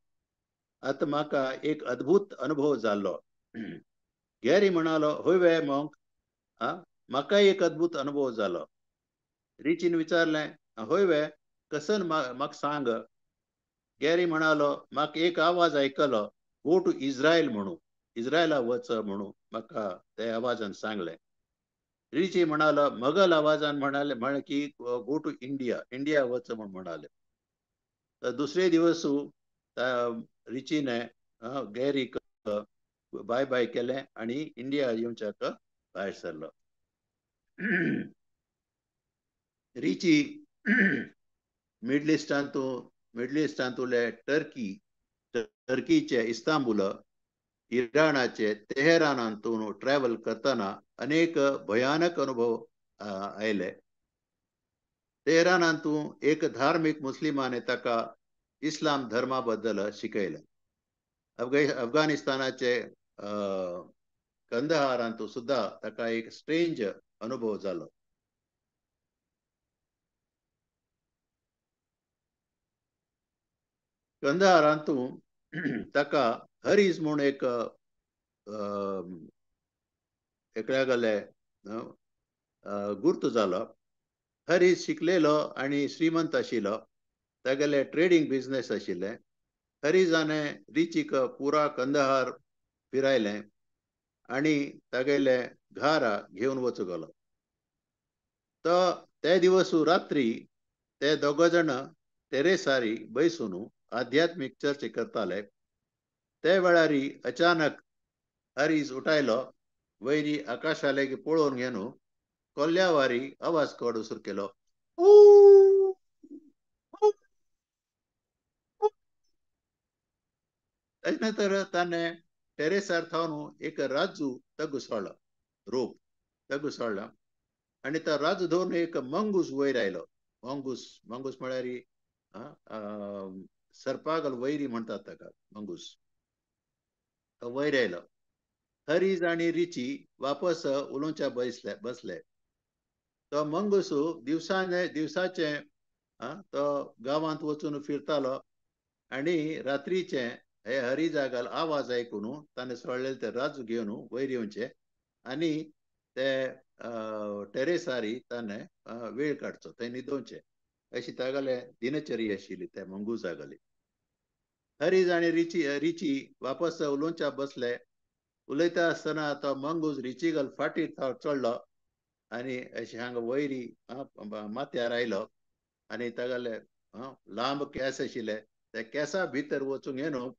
आतां म्हाका एक अद्भुत अनुभव जाल्लो. गॅरी म्हणालो, हय वे मोंक, म्हाका एक अद्भुत अनुभव जालो. रिचीन विचारलें, हय वे कसन म्हाका सांग. गॅरी म्हणालो, म्हाका एक आवाज आयकलो, गो टू इस्रायल म्हणून, इस्रायला वच म्हणून म्हाका त्या आवाजान सांगलें. रिची म्हणालो, मगल आवाजान म्हणाले म्हण की गो टू इंडिया, इंडिया वच म्हूण म्हणाले. तर दुसरे दिवस रिचीने गॅरीक बाय बाय केलें आनी इंडिया येवच्याक भायर सरलो. रिची मिडल इस्टांतुले टर्की, टर्कीचे इस्तांबूल, इराणाचे तेहरानांतून ट्रॅव्हल करतना अनेक भयानक अनुभव आयले. तेहरानांतू एक धार्मिक मुस्लिमाने ताका इस्लाम धर्मा बद्दल शिकयलें. अफगाणिस्तानाचे कंदहारांतू सुद्दां ताका एक स्ट्रेंज अनुभव जालो. कंदहारांतू ताका हरीज म्हूण एक एकल्यागले गुर्त जालो. हरीज शिकलेलो आनी श्रीमंत आशिल्लो. तागेले ट्रेडींग बिजनेस आशिल्लें. हरीजाने रिचीक पुरा कंदहार फिरायलें आनी तागेले घारा घेवन वचूंक गेलो. तो ते दिवस रात्री ते दोग जाण टेरेसारी बैसून आध्यात्मीक चर्चा करताले. ते वेळारी अचानक हरीज उठायलो, वयरी आकाशाले पळोवन घेवन कोल्ल्यावारी आवाज काडूंक सुरू केलो. ताजे नंतर ताणें टेरेसार थावन एक राजू तगू सोडलो, रोप तगू सोडला आनी तो राजू धरून एक मंगूस वयर आयलो. मंगूस, मंगूस म्हळ्यार सर्पागल वैरी म्हणटात ताका, मंगूस. तो वयर आयलो. हरीज आनी रिची वापस उलोवच्या बसले. तो मंगूस दिवसाने दिवसाचे तो गांवांत वचून फिरतालो आनी रात्रीचे हे हरिजागल आवाज आयकून ताणें सोडलेले ते राजू घेवन वयर येवचे आनी ते टेरेसारी ताणें वेळ काडचो, थंय न्हिदोवचे, अशी तागेले दिनचर्या आशिल्ली त्या मंगूजागली. हरीज आनी रिची वापस उलोवच्या बसले. उलयता आसतना तो मंगूज रिचीगल फाटीर चडलो आनी अशें हांगा वयरी माथ्यार आयलो आनी तागेले लांब केंस आशिल्ले त्या केंसा भितर वचूंक येवन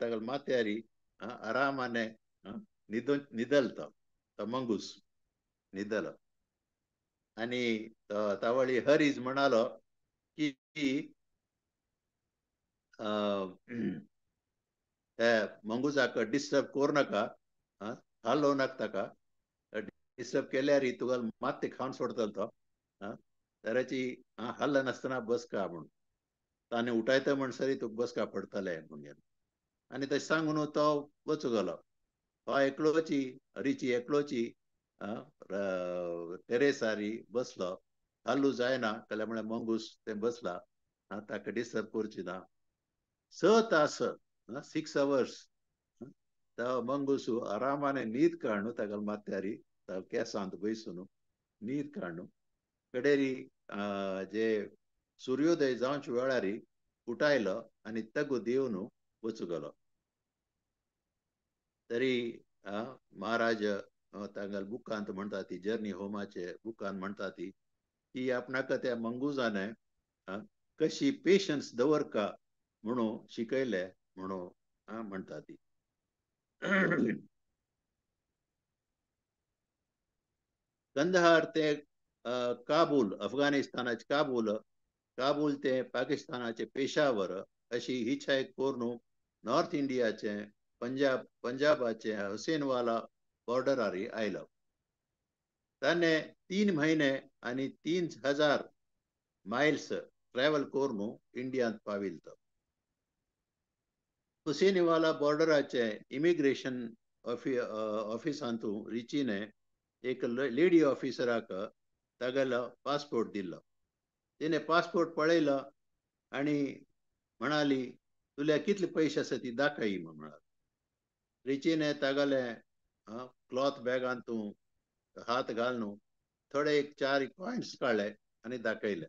तागेले माथ्यारी आरामाने न्हिदल तो, तो मंगूस न्हिदलो. आनी तावळी हरीज म्हणालो की त्या मंगुजाक डिस्टर्ब करूं नाका, हालोवं नाका ताका, डिस्टर्ब केल्यार तुका मात्ते खावन सोडटलो तो, तराची हाल नासतना बसका म्हूण, ताणें उठायता म्हणसर तुका बसका पडटलें म्हणून. आनी तशें सांगून तो वचूं गेलो. तो एकलोची, रिची एकलोची टेरेसारी बसलो. हालू जायना जाल्यार म्हळ्यार मंगूस तें बसला, ताका डिस्टर्ब करची ना. 6 तास, 6 आवर्स तो मंगूस आरामाने न्हीद काडून ताका माथ्यारी केंसांत बसून न्हीद काडून कडेरी जे सुर्योदय जावच्या वेळारी उठायलो आनी तगू दिवन वचूं गेलो. तरी महाराज तांगेल्या बुकांत म्हणटा ती, जर्नी होमाचे बुकांत म्हणटा ती की आपणाक त्या मंगुजाने कशी पेशन्स दवरका म्हणून शिकयले म्हणून म्हणटा ती. कंदहार ते काबूल, अफगाणिस्तानाचे काबूल, काबूल ते पाकिस्तानाचे पेशावर अशी हिचहायक करून नॉर्थ इंडियाचे पंजाब, पंजाबाचे हुसेनवाला बॉर्डरारी आयलो. ताणें 3 म्हयने आनी 3000 मायल्स ट्रॅव्हल करून इंडियांत पाविल तो. हुसेनवाला बॉर्डराचे इमिग्रेशन ऑफिसांतू रिचीने एक लेडी ऑफिसराक तागेलो पासपोर्ट दिलो. तिणें पासपोर्ट पळयलो आनी म्हणाली तुल्या कितले पयशे आसा ती दाखय म्हणाली. रिचीने तागेले क्लॉथ बॅगांतू हात घालून थोडे एक 4 कॉयन्स काडले आनी दाखयले.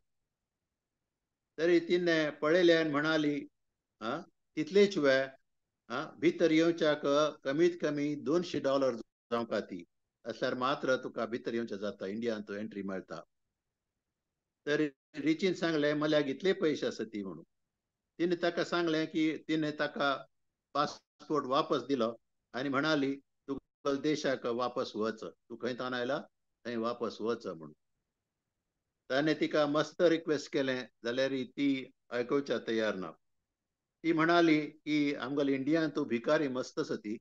तरी तिणें पळयले आनी म्हणाली तितलेच वे भितर येवच्याक कमीत कमी $200 जावंक ती असल्यार मात्र तुका भितर येवचें जाता, इंडियांत एंट्री मेळटा. तर रिचीन सांगलें मल्याक इतले पयशे आसा ती म्हणून. तिणें ताका सांगलें की तिणें ताका पासपोर्ट वापस दिलो आनी म्हणाली तुका देशाक वापस वच, तूं खंय तान आयला थंय वापस वच म्हणून. ताणें तिका मस्त रिक्वेस्ट केलें जाल्यार ती आयकुवच्या तयार ना. ती म्हणाली की आमगेले इंडियांत तूं भिकारी मस्त आसा ती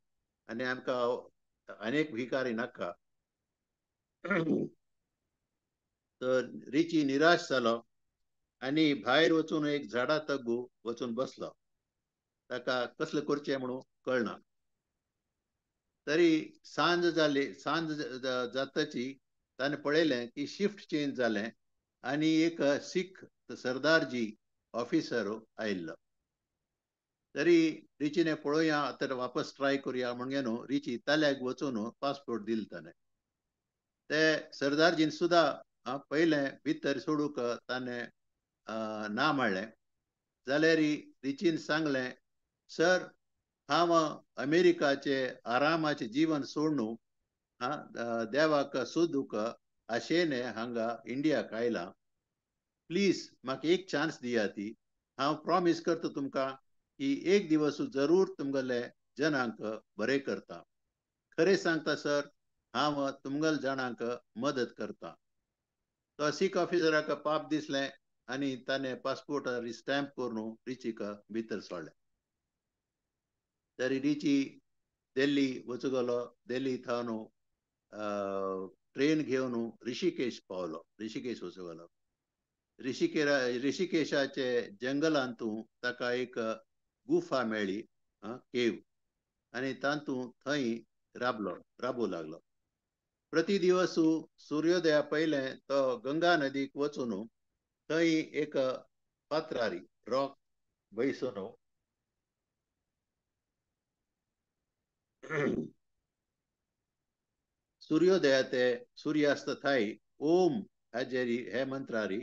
आनी आमकां अनेक भिकारी नाका. तर रिची निराश जालो आनी भायर वचून एक झाडा तग्गू वचून बसलो. ताका कसलें करचें म्हणून कळना. तरी सांज जाली, सांज जातची ताणें पळयलें की शिफ्ट चेंज जालें आनी एक सीख सरदारजी ऑफिसर आयिल्लो. तरी रिचीने पळोवया आतां वापस ट्राय करुया म्हणून न्हू रिची ताल्याक वचून पासपोर्ट दिल ताणें. ते सरदारजीन सुद्दां पयलें भितर सोडूंक ताणें ना म्हणलें. जाल्यार रिचीन सांगलें सर हांव अमेरिकाचे आरामाचें जीवन सोडून देवाक सोदूंक आशेने हांगा इंडियाक आयलां, प्लीज म्हाका एक चान्स दिया ती, हांव प्रॉमीस करता तुमकां की एक दिवस जरूर तुमगेले जनांक बरें करता. खरें सांगता सर, हांव तुमगेले जाणांक मदत करता. तो सीख ऑफिसराक पाप दिसलें आनी ताणें पासपोर्टार स्टॅम्प करून रिचीक भितर सोडलें. तरी रिची दिल्ली वचूं गेलो. दिल्ली थावन ट्रेन घेवन ऋषिकेश पावलो. ऋषिकेश वचूं गेलो. ऋषिकेशाचे जंगलांतू ताका एक गुफा मेळ्ळी, केव, आनी तातूंत थंय राबलो, राबू लागलो. प्रति दिवस सूर्योदया पयलें तो गंगा नदीक वचून थंय एक फातरारी रॉक बैसून सूर्योदया ते सूर्यास्त थाय ओम हाजेरी हे मंत्रारी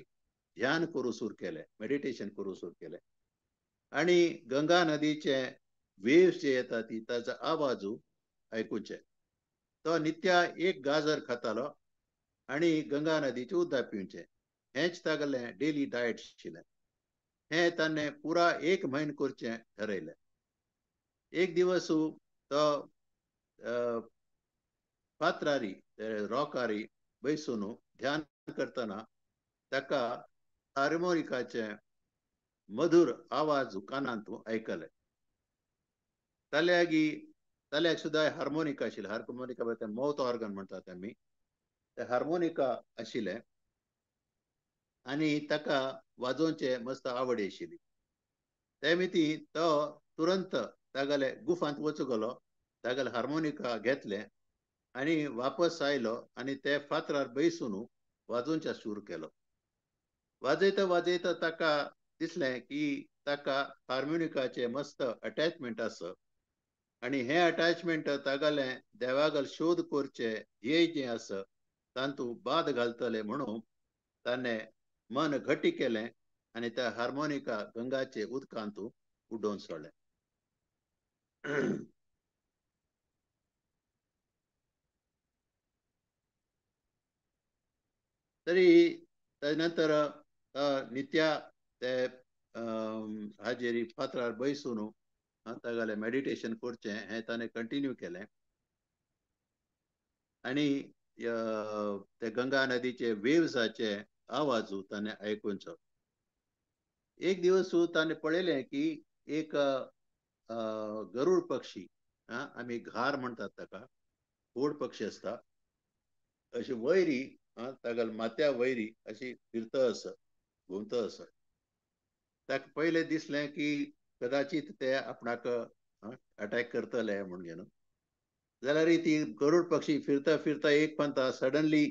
ध्यान करूं सुरू केलें, मेडिटेशन करूं सुरू केलें. आनी गंगा नदीचे वेव्स जे येता ती ताचो आवाजू आयकुचे. तो नित्या एक गाजर खातालो आनी गंगा नदीचें उदक पिवचें, हेंच तागेलें डेली डायट आशिल्लें. हें ताणें पुरा एक म्हयनो करचें ठरयलें. एक दिवस तो फातरारी रॉकारी बैसून ध्यान करतना ताका हार्मोनिकाचे मधुर आवाज कानांत आयकले. ताल्यागी ताल्याक सुद्दां हार्मोनिका आशिल्लें. हार्मोनिका तें मावथ ऑर्गन म्हणटात आमी, ते हार्मोनिका आशिल्लें आनी ताका वाजोवचें मस्त आवड आशिल्ली. ते मिती तो तुरंत तागेले गुफांत वचूं गेलो, तागेले हार्मोनिका घेतलें आनी वापस आयलो आनी ते फातरार बैसून वाजोवच्या सुरू केलो. वाजयता वाजयता ताका दिसलें की ताका हार्मोनिकाचें मस्त अटॅचमेंट आसा आनी हें अटॅचमेंट तागेलें देवागल शोध करचें ध्येय जें आसा तातूंत बाद घालतलें म्हणून ताणें मन घटी केलें आनी त्या हार्मोनिका गंगाचे उदकांत उडोवन सोडलें. तरी ताजे नंतर नित्या ते हाजेरी फातरार बैसून तागेलें मेडिटेशन करचें हें ताणें कंटिन्यू केलें आनी ते गंगा नदीचे वेव्साचे आवाजू ताणें आयकुचो. एक दिवस ताणें पळयलें की एक गरुड पक्षी, आमी घार म्हणटात ताका, गोड पक्षी आसता, अशी वयरी तागेल्या माथ्या वयरी अशी फिरता आसा, घुंवता आसा. ताका पयलें दिसलें की कदाचित ते आपणाक अटॅक करतले म्हूण घेवन, जाल्यार ती गरुड पक्षी फिरता फिरता एक पंता सडनली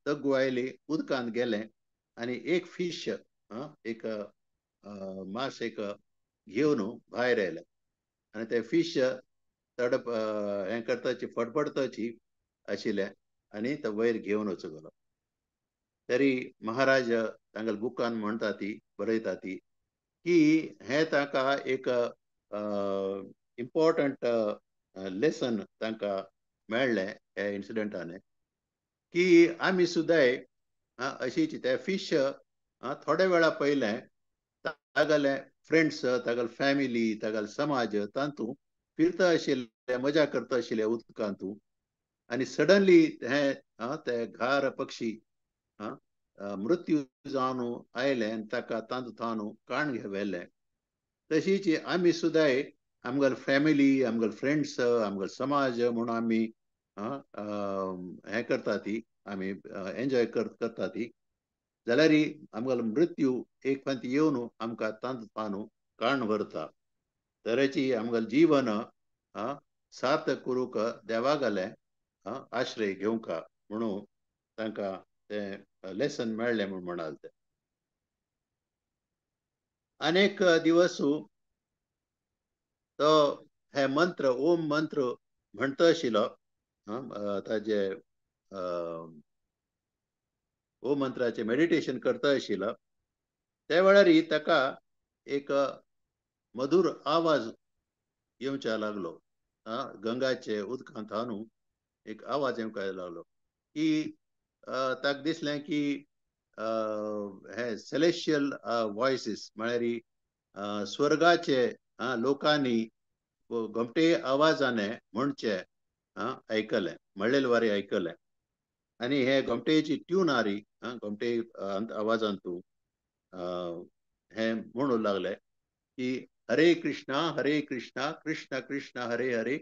तग्गू आयली, उदकांत गेलें आनी एक फिश, एक मास एक घेवन भायर आयलें आनी ते फिश तडप हें करताची फडफडताची आशिल्लें आनी तो वयर घेवन वचूं गेलो. तरी महाराज तांगेल्या बुकान म्हणटा ती बरयता ती की हें ताका एक इम्पॉर्टंट लेसन तांकां मेळ्ळें ह्या इन्सिडंटान की आमी सुद्दां अशीच ते फिश थोड्या वेळा पयलें तागेले फ्रेंड्स, तागेले फॅमिली, तागेले समाज तातूंत फिरता आशिल्ले, मजा करता आशिल्ले उदकांतू आनी सडनली हें ते घार पक्षी मृत्यू जावन आयले आनी ताका तातूंत थावन काण व्हेलें. तशीच आमी सुद्दां आमगेले फॅमिली, आमगेले फ्रेंड्स, आमगेले समाज म्हणून आमी हें करता ती, आमी एन्जॉय करता ती, जाल्यार आमगेलो मृत्यू एक फावट येवन आमकां तातूंत थावन काण व्हरता. तरेची आमगेलें जीवन सार्थक करूंक देवागेलें आश्रय घेवंक म्हणून तांकां तें लेसन मेळ्ळें म्हूण म्हणाल ते. अनेक दिवस तो हे मंत्र ओम मंत्र म्हणटा आशिल्लो, ताजे ओम मंत्राचें मेडिटेशन करता आशिल्लो. त्या वेळार ताका एक मधुर आवाज येवच्या लागलो, गंगाचे उदकांत थावन एक आवाज येवंक लागलो की ताका दिसलें की हे सेलेशियल वॉयसीस म्हळ्यार स्वर्गाचे लोकांनी घमटे आवाजाने म्हणचे आयकलें, म्हणलेले वारी आयकलें आनी हे घमटेची ट्यून आरी घमटे आवाजांतू हे म्हणू लागले की हरे कृष्णा कृष्णा कृष्णा हरे हरे,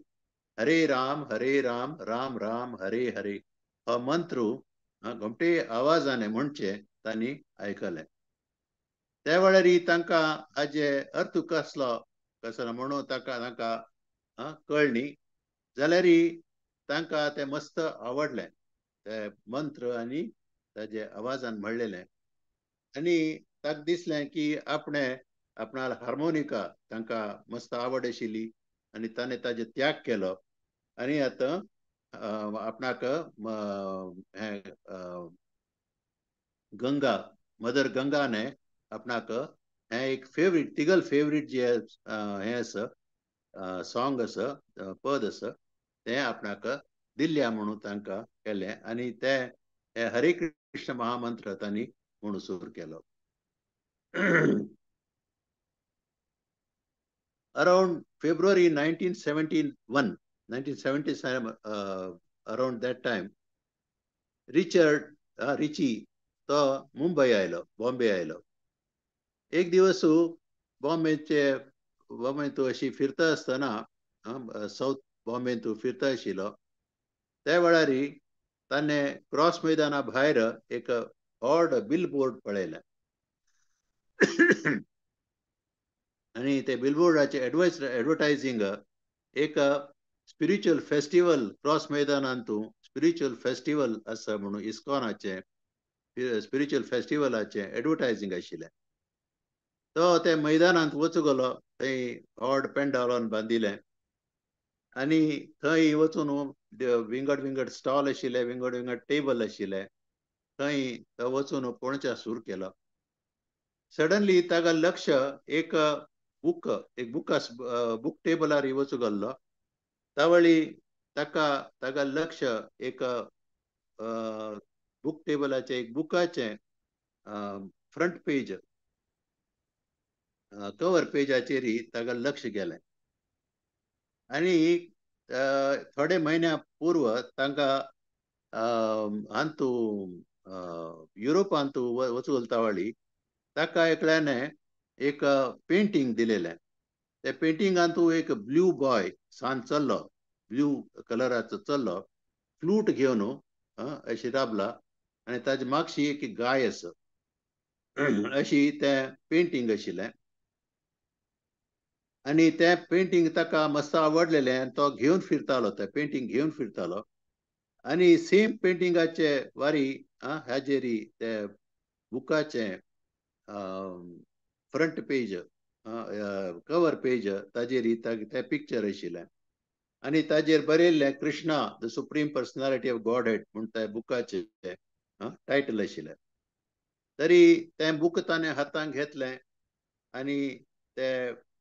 हरे राम हरे राम राम राम हरे हरे हो मंत्र घमटे आवाजाने म्हणचे तांणी आयकलें. त्या वेळार तांकां हाजे अर्थ कसलो कसलो म्हणून ताका तांकां कळ्ळी जाल्यार तांकां तें मस्त आवडलें ते मंत्र आनी ताजे आवाजान म्हणलेलें. आनी ताका दिसलें की आपणे आपणाल हार्मोनिका तांकां मस्त आवड आशिल्ली आनी ताणें ताजे त्याग केलो आनी आतां आपणाक हें गंगा मदर गंगाने आपणाक हें एक फेवरेट तिगल फेवरेट जे हें आसा सॉंग आसा पद आसा तें आपणाक दिल्ल्या म्हणून तांकां केलें आनी तें हरे कृष्ण महामंत्र तांणी म्हणून सुरू केलो. Around February 1971, 1977, around that time, Richard Richie तो मुंबई आयलो, बॉम्बे आयलो. एक दिवस बॉम्बे तूं अशी फिरता आसतना सावथ बॉम्बे तूं फिरता आशिल्लो त्या वेळार ताणें क्रॉस मैदाना भायर एक व्हड बिल बोर्ड पळयलें आनी ते बिलबोर्डाचे एडवर्टायझींग एक स्पिरिच्युअल फेस्टिवल क्रॉस मैदानांतू स्पिरिच्युअल फेस्टिवल आसा म्हणून इस्कॉनाचें स्पिरिच्युअल फेस्टिवलाचें एडवर्टायझींग आशिल्लें. तो ते मैदानांत वचूं गेलो, थंय व्हड पेंडालन बांदिलें आनी थंय वचून विंगड विंगड स्टॉल आशिल्ले, विंगड विंगड टेबल आशिल्ले, थंय तो वचून पळोवच्या सुरू केलो. सडनली ताका लक्ष एक बुक एक बुक बुक टेबलार वचूं गेल्लो. तावळी ताका ताका लक्ष एक बुक टेबलाचें एक बुकाचें फ्रंट पेज कवर पेजाचेर ताका लक्ष गेलें आनी थोडे म्हयन्या पूर्व तांकां हांतू युरोपांत वचूं तावळी ताका एकल्याने एक पेंटींग दिलेलें. त्या पेंटिंगांतू एक ब्ल्यू बॉय सान चल्लो, ब्ल्यू कलराचो चल्लो, फ्लूट घेवन अशी राबला आनी ताजे मागशी एक गाय आसा अशी तें पेंटींग आशिल्लें आनी तें पेंटींग ताका मस्त आवडलेलें आनी तो घेवन फिरतालो, तें पेंटींग घेवन फिरतालो आनी सेम पेंटिंगाचे वारी हाजेरी ते बुकाचें फ्रंट पेज कवर पेज ताजेर तें पिक्चर आशिल्लें आनी ताजेर बरयल्लें Krishna the supreme personality of Godhead म्हूण त्या बुकाचें टायटल आशिल्लें. तरी तें बूक ताणें हातांत घेतलें आनी ते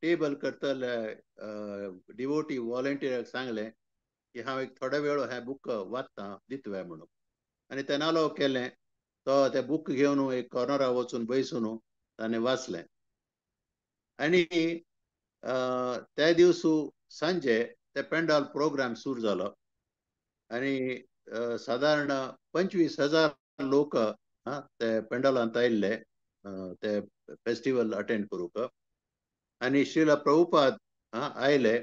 टेबल करतले डिवोटी वॉलंटियराक सांगलें की हांव एक थोडो वेळ हें बूक वाचतां दितवे म्हणून आनी तें नालो केलें. तो तें बूक घेवन एक कॉर्नरा वचून बैसून ताणें वाचलें आनी त्या दिवसू सांजे ते पेंडाल प्रोग्राम सुरू जालो आनी सादारण 25,000 लोक ते पेंडालांत आयिल्ले ते फेस्टिवल अटेंड करूंक आनी श्रीला प्रभुपाद आयले,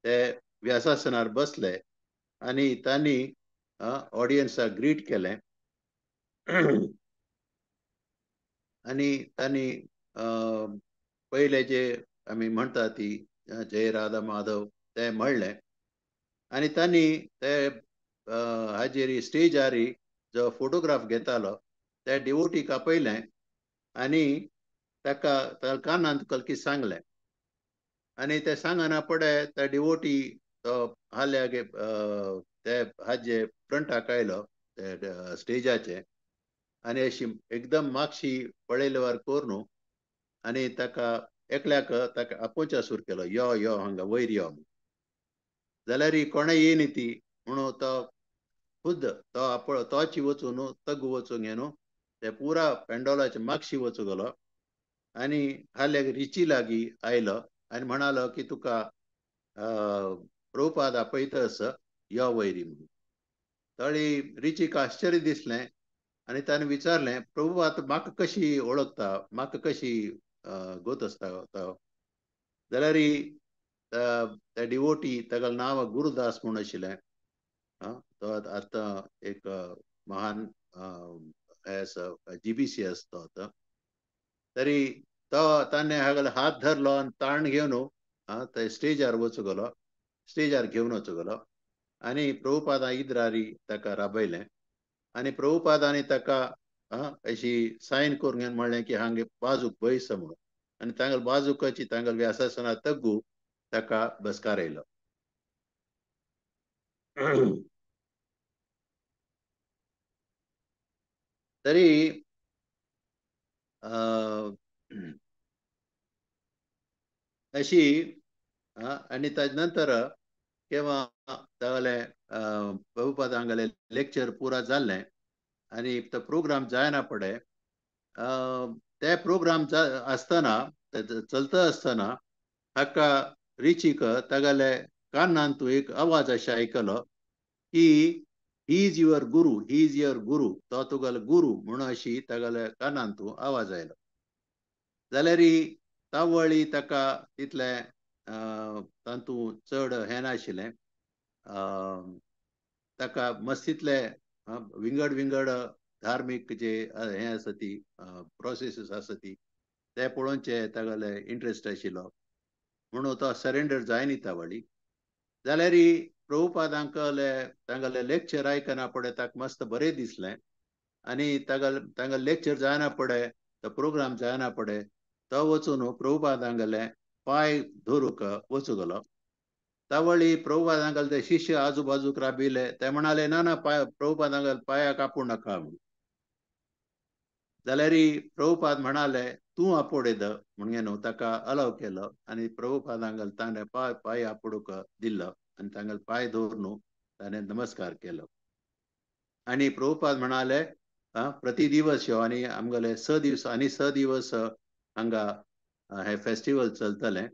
ते व्यासासनार बसले आनी तांणी ऑडियन्साक ग्रीट केलें आनी तांणी पयले जे आमी म्हणटा ती जय राधा माधव तें म्हणलें आनी तांणी ते हाजेर स्टेजार जो फोटोग्राफ घेतालो त्या डिवोटीक आपयलें आनी ताका कानांत कलकी सांगलें आनी ते सांगना पडे त्या डिवोटी तो हाल्या ते हाजे फ्रंटाक आयलो ते स्टेजाचे आनी अशी एकदम मागशी पळयले करून आनी ताका एकल्याक ताका आपोवच्या सुरू केलो, यो यो हांगा वयर यो. जाल्यार कोणें येयनी ती म्हणून तो खुद्द तो आप तोची वचून तग्गू वचूंक न्हू ते पुरा पेंडोलाचे मागशी वचूं गेलो आनी हाल्याक रिची लागीं आयलो आनी म्हणालो की तुका प्रभुपाद आपयता आसा यो वयरी म्हणून. तळी रिचीक आश्चर्य दिसलें आनी ताणें विचारलें, प्रभुपाद म्हाका कशी वळखता, म्हाका कशी गोत आसता तो? जाल्यार त्या डिवोटी ताका नांव गुरुदास म्हूण आशिल्लें. तो आतां एक महान हे आसा जीबीसी आसा तो आतां. तरी तो ताणें हागेलो हात धरलो आनी ताण घेवन ते स्टेजार वचूं गेलो, स्टेजार घेवन वचूं गेलो आनी प्रभुपादा इद्रारी ताका राबयलें आनी प्रभुपादांनी ताका अशी सायन करून घेवन म्हणलें की हांगे बाजूक बैस म्हणून आनी तांगेले बाजूकाची तांगेले व्यासासना तग्गू ताका बसकार येयलो. तरी अशी आनी ताजे नंतर केव्हा तागेलें प्रभुपाद हांगेलें लेक्चर पुरा जाल्लें आनी तो प्रोग्राम जायना पडे ते प्रोग्राम आसतना चलता आसतना हाका रिचीक तागेले कानान तूं एक आवाज अशें आयकलो की he is your guru, he is your guru, तो तुगेलो गुरू म्हणून अशी तागेले कानान तूं आवाज आयलो. जाल्यार तावळी ताका तितलें तातूंत चड हें नाशिल्लें, ताका मस्तीतले विंगड विंगड धार्मीक जे हें आसा ती प्रोसेसीस आसा ती ते पळोवचे तागेले इंट्रस्ट आशिल्लो म्हणून तो सरेंडर जायनी तावळी. जाल्यार प्रभुपादांकले तांगेले लेक्चर आयकना पडे ताका मस्त बरें दिसलें आनी तांगेले लेक्चर जायना पडे तो प्रोग्राम जायना पडे तो वचून प्रभुपादांगेले पांय धरूंक वचूं गेलो. तावळी प्रभुपादांगेले ते शिष्य आजूबाजूक राबिल्ले ते म्हणाले ना ना पांय प्रभुपादांगेले पांयाक आपूण नाका म्हणून. जाल्यार प्रभुपाद म्हणाले तूं आपोडे the म्हणून न्हू ताका अलाव केलो आनी प्रभुपादांगेले ताणें पांय आपोडूंक दिलो आनी तांगेले पांय दवरून ताणें नमस्कार केलो. आनी प्रभुपाद म्हणाले प्रति दिवस यो आनी आमगेले 6 दिवस आनी 6 दिवस हांगा हे फेस्टिवल चलतलें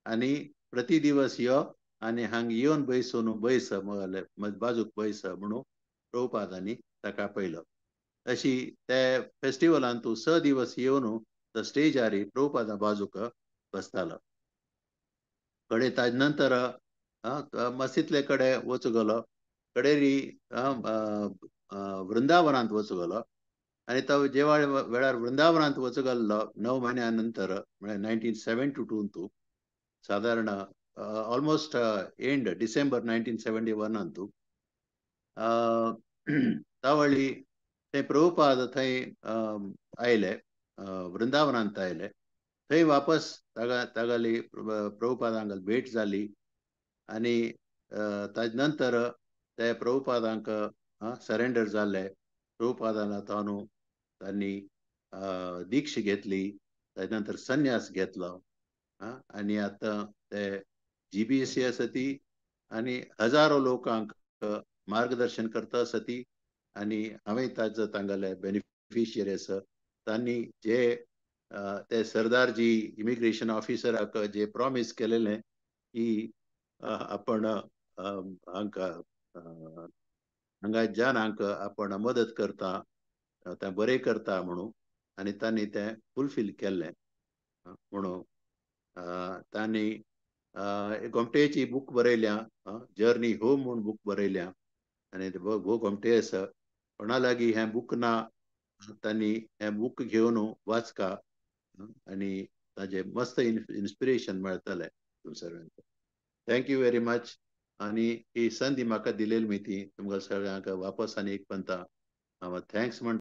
आनी प्रति दिवस यो आनी हांगा येवन बैसून बैस मगेले बाजूक बैस म्हणून प्रभुपादांनी ताका पयलो. अशी ते फेस्टिवलान तूं 6 दिवस येवन तो स्टेजार प्रभुपादा बाजूक बसतालो. कडे ताजे नंतर मस्तीतले कडे वचूं गेलो, कडेरी वृंदावनांत वचूं गेलो आनी तो जेवा वेळार वृंदावनांत वचूं गेल्लो 9 म्हयन्या नंतर म्हळ्यार 1972 तूं सादारण ऑलमोस्ट एंड डिसेंबर 1971 तूं तावळी थंय प्रभुपाद थंय आयले, वृंदावनांत आयले. थंय वापस तागेली प्रभुपादांक भेट जाली आनी ताजे नंतर ते प्रभुपादांक सरेंडर जाले. प्रभुपादान ताणू तांणी दीक्ष घेतली, ताजे नंतर संन्यास घेतलो आनी आतां ते जीबीसी आसा ती आनी हजारो लोकांक मार्गदर्शन करता आसा ती आनी हांवें ताजो तांगेले बेनिफिशियरी आसा. तांणी जे ते सरदारजी इमिग्रेशन ऑफिसराक जे प्रॉमीस केलेलें की आपण हांकां हांगा जाणांक आपण मदत करता तें बरें करता म्हणून आनी तांणी तें फुलफील केल्लें म्हणून तांणी गोमटेची बूक बरयल्या, जर्नी होम म्हूण बूक बरयल्या आनी भोव गोमटे आसा. कोणा लागीं हें बूक ना तांणी हें बूक घेवन वाचका आनी ताजें मस्त इन्स्पिरेशन मेळटलें तुमकां सगळ्यांक. Thank you very much. आनी ही संदी म्हाका दिलेली ती तुमकां सगळ्यांक वापस आनी एक पंता हांव thanks म्हणटा.